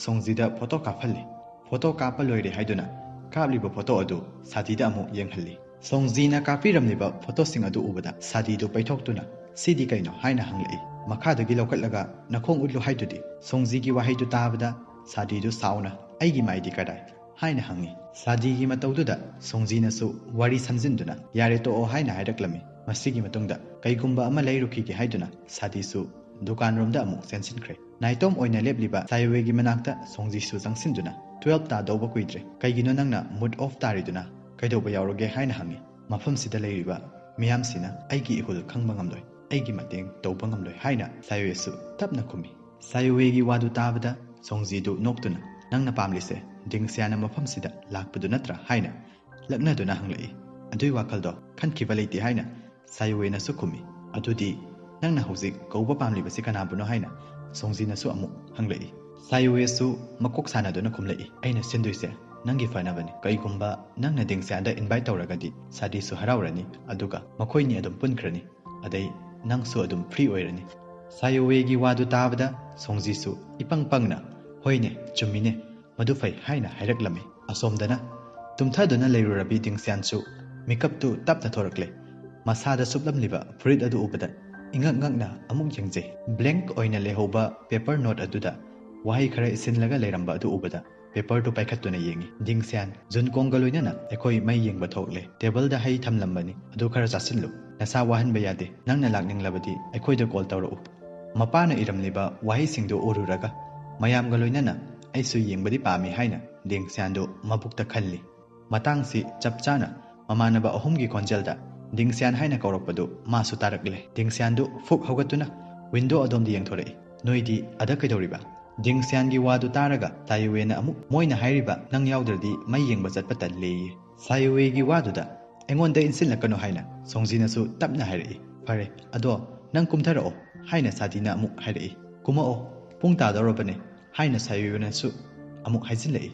ꯁꯣꯡꯖꯤꯗ ꯐꯣꯇꯣ ꯀꯥꯞꯍꯜꯂꯤ꯫ ꯐꯣꯇꯣ ꯀꯥꯞꯄ ꯂꯣꯏꯔꯦ ꯍꯥꯏꯗꯨꯅ ꯀꯥꯞꯂꯤꯕ ꯐꯣꯇꯣ ꯑꯗꯨ ꯁꯥꯗꯤꯗ ꯑꯃꯨꯛ ꯌꯦꯡꯍꯜꯂꯤ꯫ ꯁꯣꯡꯖꯤꯅ ꯀꯥꯞꯄꯤꯔꯝꯂꯤꯕ ꯐꯣꯇꯣꯁꯤꯡ ꯑꯗꯨ ꯎꯕꯗ ꯁꯥꯗꯤꯗꯨ ꯄꯩꯊꯣꯛꯇꯨꯅ, "ꯁꯤꯗꯤ ꯀꯩꯅꯣ?" ꯍꯥꯏꯅ ꯍꯪꯂꯛꯏ꯫ "ꯃꯈꯥꯗꯒꯤ ꯂꯧꯈꯠꯂꯒ ꯅꯈꯣꯡ ꯎꯠꯂꯨ ꯍꯥꯏꯗꯨꯗꯤ?" ꯁꯣꯡꯖꯤꯒꯤ ꯋꯥꯍꯩꯗꯨ ꯇꯥꯕꯗ ꯁꯥꯗꯤꯗꯨ ꯁꯥꯎꯅ, "ꯑꯩꯒꯤ ꯃꯥꯏꯗꯤ ꯀꯗꯥꯏ?" ꯍꯥꯏꯅ ꯍꯪꯉꯤ꯫ ꯁꯥꯗꯤꯒꯤ ꯃꯇꯧꯗꯨꯗ ꯁꯣꯡꯖꯤꯅꯁꯨ ꯋꯥꯔꯤ ꯁꯝꯖꯤꯟꯗꯨꯅ, "ꯌꯥꯔꯦ, ꯇꯣꯛꯑꯣ" ꯍꯥꯏꯅ ꯍꯥꯏꯔꯛꯂꯝꯃꯤ꯫ ꯃꯁꯤꯒꯤ ꯃꯇꯨꯡꯗ ꯀꯩꯒꯨꯝꯕ ꯑꯃ ꯂꯩꯔꯨꯈꯤꯒꯦ ꯍꯥꯏꯗꯨꯅ ꯁꯥꯗꯤꯁꯨ ꯗꯨꯀꯥꯟꯔꯣꯝꯗ ꯑꯃꯨꯛ ꯆꯦꯟꯁꯤꯟꯈ꯭ꯔꯦ꯫ ꯅꯥꯏꯇꯣꯝ ꯑꯣꯏꯅ ꯂꯦꯞꯂꯤꯕ ꯁꯥꯏꯋꯦꯒꯤ ꯃꯅꯥꯛꯇ ꯁꯣꯡꯖꯤꯁꯨ ꯆꯪꯁꯤꯟꯗꯨꯅ, "ꯇꯨꯋꯦꯜꯞ ꯇꯥꯗꯧꯕ ꯀꯨꯏꯗ꯭ꯔꯦ, ꯀꯩꯒꯤꯅꯣ ꯅꯪꯅ mood off ꯇꯥꯔꯤꯗꯨꯅ? ꯀꯩꯗꯧꯕ ꯌꯥꯎꯔꯒꯦ?" ꯍꯥꯏꯅ ꯍꯪꯉꯤ꯫ "ꯃꯐꯝꯁꯤꯗ ꯂꯩꯔꯤꯕ ꯃꯤꯌꯥꯝꯁꯤꯅ ꯑꯩꯒꯤ ꯏꯍꯨꯜ ꯈꯪꯕ ꯉꯝꯂꯣꯏ, ꯑꯩꯒꯤ ꯃꯇꯦꯡ ꯇꯧꯕ ꯉꯝꯂꯣꯏ" ꯍꯥꯏꯅ ꯁꯥꯏꯋꯦꯁꯨ ꯇꯞꯅ ꯈꯨꯝꯃꯤ꯫ ꯁꯥꯏꯋꯦꯒꯤ ꯋꯥꯗꯨ ꯇꯥꯕꯗ ꯁꯣꯡꯖꯤꯗꯨ ꯅꯣꯛꯇꯨꯅ, "ꯅꯪꯅ ꯄꯥꯝꯂꯤꯁꯦ ꯗꯤꯡꯁꯤꯌꯥꯅ ꯃꯐꯝꯁꯤꯗ ꯂꯥꯛꯄꯗꯨ ꯅꯠꯇ꯭ꯔꯥ?" ꯍꯥꯏꯅ ꯂꯛꯅꯗꯨꯅ ꯍꯪꯂꯛꯏ꯫ "ꯑꯗꯨꯏ ꯋꯥꯈꯜꯗꯣ ꯈꯟꯈꯤꯕ ꯂꯩꯇꯦ" ꯍꯥꯏꯅ ꯁꯥꯏꯋꯦꯅꯁꯨ ꯈꯨꯝꯃꯤ꯫ "ꯑꯗꯨꯗꯤ ꯅꯪꯅ ꯍꯧꯖꯤꯛ ꯀꯧꯕ ꯄꯥꯝꯂꯤꯕꯁꯤ ꯀꯅꯥꯕꯨꯅꯣ?" ꯍꯥꯏꯅ ꯁꯣꯡꯖꯤꯅꯁꯨ ꯑꯃꯨꯛ ꯍꯪꯂꯛꯏ꯫ ꯁꯥꯏꯋꯦꯁꯨ ꯃꯀꯣꯛ ꯁꯥꯟꯅꯗꯨꯅ ꯈꯨꯝꯂꯛꯏ, "ꯑꯩꯅ ꯁꯤꯟꯗꯣꯏꯁꯦ ꯅꯪꯒꯤ ꯐꯅꯕꯅꯤ꯫ ꯀꯩꯒꯨꯝꯕ ꯅꯪꯅ ꯗꯤꯡꯁꯤꯌꯥꯟꯗ invite ꯇꯧꯔꯒꯗꯤ ꯁꯥꯗꯤꯁꯨ ꯍꯔꯥꯎꯔꯅꯤ, ꯑꯗꯨꯒ ꯃꯈꯣꯏꯅꯤ ꯑꯗꯨꯝ ꯄꯨꯟꯈ꯭ꯔꯅꯤ꯫ ꯑꯗꯩ ꯅꯪꯁꯨ ꯑꯗꯨꯝ free ꯑꯣꯏꯔꯅꯤ꯫" ꯁꯥꯏꯋꯦꯒꯤ ꯋꯥꯗꯨ ꯇꯥꯕꯗ ꯁꯣꯡꯖꯤꯁꯨ ꯏꯄꯪ ꯄꯪꯅ, "ꯍꯣꯏꯅꯦ, ꯆꯨꯝꯃꯤꯅꯦ, ꯃꯗꯨ ꯐꯩ" ꯍꯥꯏꯅ ꯍꯥꯏꯔꯛꯂꯝꯃꯤ꯫ ꯑꯁꯣꯝꯗꯅ ꯇꯨꯝꯊꯗꯨꯅ ꯂꯩꯔꯨꯔꯕꯤ ꯗꯤꯡꯁꯤꯌꯥꯟꯁꯨ ꯃꯤꯀꯞꯇꯨ ꯇꯞꯅ ꯊꯣꯔꯛꯂꯦ꯫ ꯃꯁꯥꯗ ꯁꯨꯞꯂꯝꯂꯤꯕ ꯐꯨꯔꯤꯠ ꯑꯗꯨ ꯎꯕꯗ ꯏꯉꯛ ꯉꯛꯅ ꯑꯃꯨꯛ ꯌꯦꯡꯖꯩ꯫ Blank ꯑꯣꯏꯅ ꯂꯩꯍꯧꯕ paper note ꯑꯗꯨꯗ ꯋꯥꯍꯩ ꯈꯔ ꯏꯁꯤꯟꯂꯒ ꯂꯩꯔꯝꯕ ꯑꯗꯨ ꯎꯕꯗ paperꯗꯨ ꯄꯥꯏꯈꯠꯇꯨꯅ ꯌꯦꯡꯉꯤ꯫ "ꯗꯤꯡꯁꯤꯌꯥꯟ, ꯖꯨꯟꯀꯣꯡꯒ ꯂꯣꯏꯅꯅ ꯑꯩꯈꯣꯏ ꯃꯩ ꯌꯦꯡꯕ ꯊꯣꯛꯂꯦ꯫ Tableꯗ ꯍꯩ ꯊꯝꯂꯝꯕꯅꯤ, ꯑꯗꯨ ꯈꯔ ꯆꯥꯁꯤꯜꯂꯨ꯫ ꯅꯁꯥ ꯋꯥꯍꯟꯕ ꯌꯥꯗꯦ꯫ ꯅꯪꯅ ꯂꯥꯛꯅꯤꯡꯂꯕꯗꯤ ꯑꯩꯈꯣꯏꯗ call ꯇꯧꯔꯛꯎ꯫" ꯃꯄꯥꯅ ꯏꯔꯝꯂꯤꯕ ꯋꯥꯍꯩꯁꯤꯡꯗꯨ ꯎꯔꯨꯔꯒ ꯃꯌꯥꯝꯒ ꯂꯣꯏꯅꯅ "ꯑꯩꯁꯨ ꯌꯦꯡꯕꯗꯤ ꯄꯥꯝꯃꯤ" ꯍꯥꯏꯅ ꯗꯤꯡꯁꯤꯌꯥꯟꯗꯨ ꯃꯕꯨꯛꯇ ꯈꯜꯂꯤ꯫ ꯃꯇꯥꯡꯁꯤ ꯆꯞ ꯆꯥꯅ ꯃꯃꯥꯟꯅꯕ ꯑꯍꯨꯝꯒꯤ ꯈꯣꯟꯖꯦꯜꯗ ꯗꯤꯡꯁꯤꯌꯥꯟ ꯍꯥꯏꯅ ꯀꯧꯔꯛꯄꯗꯨ ꯃꯥꯁꯨ ꯇꯥꯔꯛꯂꯦ꯫ ꯗꯤꯡꯁꯤꯌꯥꯟꯗꯨ ꯐꯨꯛ ꯍꯧꯒꯠꯇꯨꯅ window ꯑꯗꯣꯝꯗ ꯌꯦꯡꯊꯣꯔꯛꯏ꯫ "ꯅꯣꯏꯗꯤ ꯑꯗ ꯀꯩꯗꯧꯔꯤꯕ?" ꯗꯤꯡꯁꯤꯌꯥꯟꯒꯤ ꯋꯥꯗꯨ ꯇꯥꯔꯒ ꯁꯥꯏꯋꯦꯅ ꯑꯃꯨꯛ, "ꯃꯣꯏꯅ ꯍꯥꯏꯔꯤꯕ ꯅꯪ ꯌꯥꯎꯗ꯭ꯔꯗꯤ ꯃꯩ ꯌꯦꯡꯕ ꯆꯠꯄ ꯇꯜꯂꯦꯌꯦ꯫" ꯁꯥꯏꯋꯦꯒꯤ ꯋꯥꯗꯨꯗ "ꯑꯩꯉꯣꯟꯗ ꯏꯟꯁꯤꯜꯂꯛꯀꯅꯨ" ꯍꯥꯏꯅ ꯁꯣꯡꯖꯤꯅꯁꯨ ꯇꯞꯅ ꯍꯥꯏꯔꯛꯏ꯫ "ꯐꯔꯦ, ꯑꯗꯣ ꯅꯪ ꯀꯨꯝꯊꯔꯛꯑꯣ" ꯍꯥꯏꯅ ꯁꯥꯗꯤꯅ ꯑꯃꯨꯛ ꯍꯥꯏꯔꯛꯏ꯫ "ꯀꯨꯝꯃꯛꯑꯣ, ꯄꯨꯡ ꯇꯥꯗꯧꯔꯕꯅꯦ" ꯍꯥꯏꯅ ꯁꯥꯏꯋꯦꯅꯁꯨ ꯑꯃꯨꯛ ꯍꯥꯏꯖꯤꯜꯂꯛꯏ꯫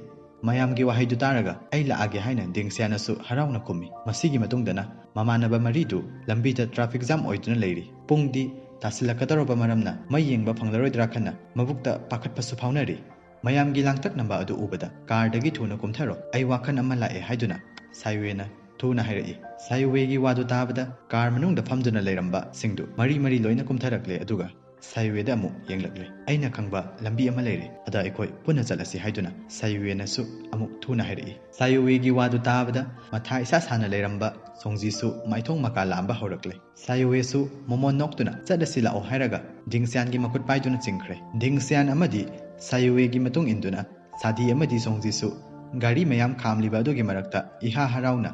ꯃꯌꯥꯝꯒꯤ ꯋꯥꯍꯩꯗꯨ ꯇꯥꯔꯒ "ꯑꯩ ꯂꯥꯛꯑꯒꯦ" ꯍꯥꯏꯅ ꯗꯤꯡꯁꯤꯌꯥꯅꯁꯨ ꯍꯔꯥꯎꯅ ꯈꯨꯝꯃꯤ꯫ ꯃꯁꯤꯒꯤ ꯃꯇꯨꯡꯗꯅ ꯃꯃꯥꯟꯅꯕ ꯃꯔꯤꯗꯨ ꯂꯝꯕꯤꯗ traffic jam ꯑꯣꯏꯗꯨꯅ ꯂꯩꯔꯤ꯫ ꯄꯨꯡꯗꯤ ꯇꯥꯁꯤꯜꯂꯛꯀꯗꯧꯔꯕ ꯃꯔꯝꯅ ꯃꯩ ꯌꯦꯡꯕ ꯐꯪꯂꯔꯣꯏꯗ꯭ꯔꯥ ꯈꯟꯅ ꯃꯕꯨꯛꯇ ꯄꯥꯈꯠꯄꯁꯨ ꯐꯥꯎꯅꯔꯤ꯫ ꯃꯌꯥꯝꯒꯤ ꯂꯥꯡꯇꯛꯅꯕ ꯑꯗꯨ ꯎꯕꯗ ꯀꯥꯔꯗꯒꯤ ꯊꯨꯅ ꯀꯨꯝꯊꯔꯣ, ꯑꯩ ꯋꯥꯈꯜ ꯑꯃ ꯂꯥꯛꯑꯦ ꯍꯥꯏꯗꯨꯅ ꯁꯥꯏꯋꯦꯅ ꯊꯨꯅ ꯍꯥꯏꯔꯛꯏ꯫ ꯁꯥꯏꯋꯦꯒꯤ ꯋꯥꯗꯨ ꯇꯥꯕꯗ ꯀꯥꯔ ꯃꯅꯨꯡꯗ ꯐꯝꯗꯨꯅ ꯂꯩꯔꯝꯕ ꯁꯤꯡꯗꯨ ꯃꯔꯤ ꯃꯔꯤ ꯂꯣꯏꯅ ꯀꯨꯝꯊꯔꯛꯂꯦ, ꯑꯗꯨꯒ ꯁꯥꯏꯋꯦꯗ ꯑꯃꯨꯛ ꯌꯦꯡꯂꯛꯂꯦ꯫ "ꯑꯩꯅ ꯈꯪꯕ ꯂꯝꯕꯤ ꯑꯃ ꯂꯩꯔꯦ, ꯑꯗ ꯑꯩꯈꯣꯏ ꯄꯨꯟꯅ ꯆꯠꯂꯁꯤ" ꯍꯥꯏꯗꯨꯅ ꯁꯥꯏꯋꯦꯅꯁꯨ ꯑꯃꯨꯛ ꯊꯨꯅ ꯍꯥꯏꯔꯛꯏ꯫ ꯁꯥꯏꯋꯦꯒꯤ ꯋꯥꯗꯨ ꯇꯥꯕꯗ ꯃꯊꯥ ꯏꯁꯥ ꯁꯥꯅ ꯂꯩꯔꯝꯕ ꯁꯣꯡꯖꯤꯁꯨ ꯃꯥꯏꯊꯣꯡ ꯃꯀꯥ ꯂꯥꯝꯕ ꯍꯧꯔꯛꯂꯦ꯫ ꯁꯥꯏꯋꯦꯁꯨ ꯃꯣꯃꯣꯟ ꯅꯣꯛꯇꯨꯅ "ꯆꯠꯂꯁꯤ ꯂꯥꯛꯑꯣ" ꯍꯥꯏꯔꯒ ꯗꯤꯡꯁꯤꯌꯥꯟꯒꯤ ꯃꯈꯨꯠ ꯄꯥꯏꯗꯨꯅ ꯆꯤꯡꯈ꯭ꯔꯦ꯫ ꯗꯤꯡꯁꯤꯌꯥꯟ ꯑꯃꯗꯤ ꯁꯥꯏꯋꯦꯒꯤ ꯃꯇꯨꯡ ꯏꯟꯗꯨꯅ ꯁꯥꯗꯤ ꯑꯃꯗꯤ ꯁꯣꯡꯖꯤꯁꯨ ꯒꯥꯔꯤ ꯃꯌꯥꯝ ꯈꯥꯝꯂꯤꯕ ꯑꯗꯨꯒꯤ ꯃꯔꯛꯇ ꯏꯍꯥ ꯍꯔꯥꯎꯅ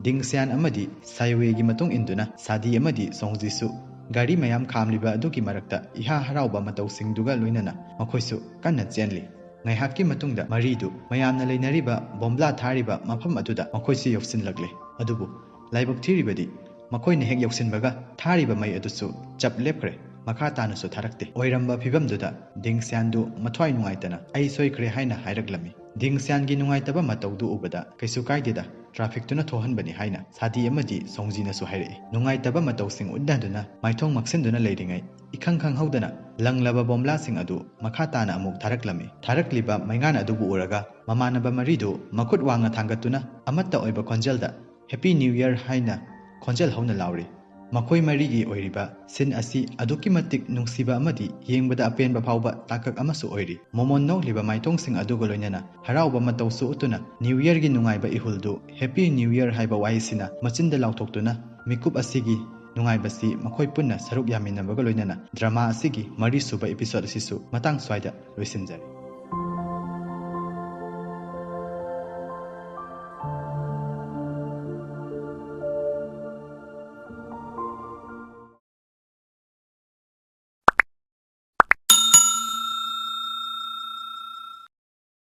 ꯗꯤꯡꯁꯤꯌꯥꯟ ꯑꯃꯗꯤ ꯁꯥꯏꯋꯦꯒꯤ ꯃꯇꯨꯡ ꯏꯟꯗꯨꯅ ꯁꯥꯗꯤ ꯑꯃꯗꯤ ꯁꯣꯡꯖꯤꯁꯨ ꯒꯥꯔꯤ ꯃꯌꯥꯝ ꯈꯥꯝꯂꯤꯕ ꯑꯗꯨꯒꯤ ꯃꯔꯛꯇ ꯏꯍꯥ ꯍꯔꯥꯎꯕ ꯃꯇꯧꯁꯤꯡꯗꯨꯒ ꯂꯣꯏꯅꯅ ꯃꯈꯣꯏꯁꯨ ꯀꯟꯅ ꯆꯦꯟꯂꯤ꯫ ꯉꯥꯏꯍꯥꯛꯀꯤ ꯃꯇꯨꯡꯗ ꯃꯔꯤꯗꯨ ꯃꯌꯥꯝꯅ ꯂꯩꯅꯔꯤꯕ ꯕꯣꯝꯕ꯭ꯂꯥ ꯊꯥꯔꯤꯕ ꯃꯐꯝ ꯑꯗꯨꯗ ꯃꯈꯣꯏꯁꯨ ꯌꯧꯁꯤꯜꯂꯛꯂꯦ꯫ ꯑꯗꯨꯕꯨ ꯂꯥꯏꯕꯛ ꯊꯤꯔꯤꯕꯗꯤ ꯃꯈꯣꯏꯅ ꯍꯦꯛ ꯌꯧꯁꯤꯟꯕꯒ ꯊꯥꯔꯤꯕ ꯃꯩ ꯑꯗꯨꯁꯨ ꯆꯞ ꯂꯦꯞꯈ꯭ꯔꯦ꯫ ꯃꯈꯥ ꯇꯥꯅꯁꯨ ꯊꯥꯔꯛꯇꯦ꯫ ꯑꯣꯏꯔꯝꯕ ꯐꯤꯕꯝꯗꯨꯗ ꯗꯤꯡꯁꯤꯌꯥꯟꯗꯨ ꯃꯊ꯭ꯋꯥꯏ ꯅꯨꯡꯉꯥꯏꯇꯅ "ꯑꯩ ꯁꯣꯏꯈ꯭ꯔꯦ" ꯍꯥꯏꯅ ꯍꯥꯏꯔꯛꯂꯝꯃꯤ꯫ ꯗꯤꯡꯁꯤꯌꯥꯟꯒꯤ ꯅꯨꯡꯉꯥꯏꯇꯕ ꯃꯇꯧꯗꯨ ꯎꯕꯗ "ꯀꯩꯁꯨ ꯀꯥꯏꯗꯦꯗ, ꯇ꯭ꯔꯥꯐꯤꯛꯇꯨꯅ ꯊꯣꯛꯍꯟꯕꯅꯤ" ꯍꯥꯏꯅ ꯁꯥꯗꯤ ꯑꯃꯗꯤ ꯁꯣꯡꯖꯤꯅꯁꯨ ꯍꯥꯏꯔꯛꯏ꯫ ꯅꯨꯡꯉꯥꯏꯇꯕ ꯃꯇꯧꯁꯤꯡ ꯎꯠꯅꯗꯨꯅ ꯃꯥꯏꯊꯣꯡ ꯃꯛꯁꯤꯟꯗꯨꯅ ꯂꯩꯔꯤꯉꯩ ꯏꯈꯪ ꯈꯪꯍꯧꯗꯅ ꯂꯪꯂꯕ ꯕꯣꯝꯕ꯭ꯂꯥꯁꯤꯡ ꯑꯗꯨ ꯃꯈꯥ ꯇꯥꯅ ꯑꯃꯨꯛ ꯊꯥꯔꯛꯂꯝꯃꯤ꯫ ꯊꯥꯔꯛꯂꯤꯕ ꯃꯩꯉꯥꯟ ꯑꯗꯨꯕꯨ ꯎꯔꯒ ꯃꯃꯥꯟꯅꯕ ꯃꯔꯤꯗꯨ ꯃꯈꯨꯠ ꯋꯥꯡꯅ ꯊꯥꯡꯒꯠꯇꯨꯅ ꯑꯃꯠꯇ ꯑꯣꯏꯕ ꯈꯣꯟꯖꯦꯜꯗ "Happy New Year" ꯍꯥꯏꯅ ꯈꯣꯟꯖꯦꯜ ꯍꯧꯅ ꯂꯥꯎꯔꯤ꯫ ꯃꯈꯣꯏ ꯃꯔꯤꯒꯤ ꯑꯣꯏꯔꯤꯕ ꯁꯤꯟ ꯑꯁꯤ ꯑꯗꯨꯛꯀꯤ ꯃꯇꯤꯛ ꯅꯨꯡꯁꯤꯕ ꯑꯃꯗꯤ ꯌꯦꯡꯕꯗ ꯑꯄꯦꯟꯕ ꯐꯥꯎꯕ ꯇꯥꯡꯀꯛ ꯑꯃꯁꯨ ꯑꯣꯏꯔꯤ꯫ ꯃꯣꯃꯣꯟ ꯅꯣꯛꯂꯤꯕ ꯃꯥꯏꯊꯣꯡꯁꯤꯡ ꯑꯗꯨꯒ ꯂꯣꯏꯅꯅ ꯍꯔꯥꯎꯕ ꯃꯇꯧꯁꯨ ꯎꯠꯇꯨꯅ New Yearꯒꯤ ꯅꯨꯡꯉꯥꯏꯕ ꯏꯍꯨꯜꯗꯨ "Happy New Year" ꯍꯥꯏꯕ ꯋꯥꯍꯩꯁꯤꯅ ꯃꯆꯤꯟꯗ ꯂꯥꯎꯊꯣꯛꯇꯨꯅ ꯃꯤꯀꯨꯞ ꯑꯁꯤꯒꯤ ꯅꯨꯡꯉꯥꯏꯕꯁꯤ ꯃꯈꯣꯏ ꯄꯨꯟꯅ ꯁꯔꯨꯛ ꯌꯥꯃꯤꯟꯅꯕꯒ ꯂꯣꯏꯅꯅ ꯗ꯭ꯔꯃꯥ ꯑꯁꯤꯒꯤ ꯃꯔꯤꯁꯨꯕ episode ꯑꯁꯤꯁꯨ ꯃꯇꯥꯡ ꯁ꯭ꯋꯥꯏꯗ ꯂꯣꯏꯁꯤꯟꯖꯔꯦ꯫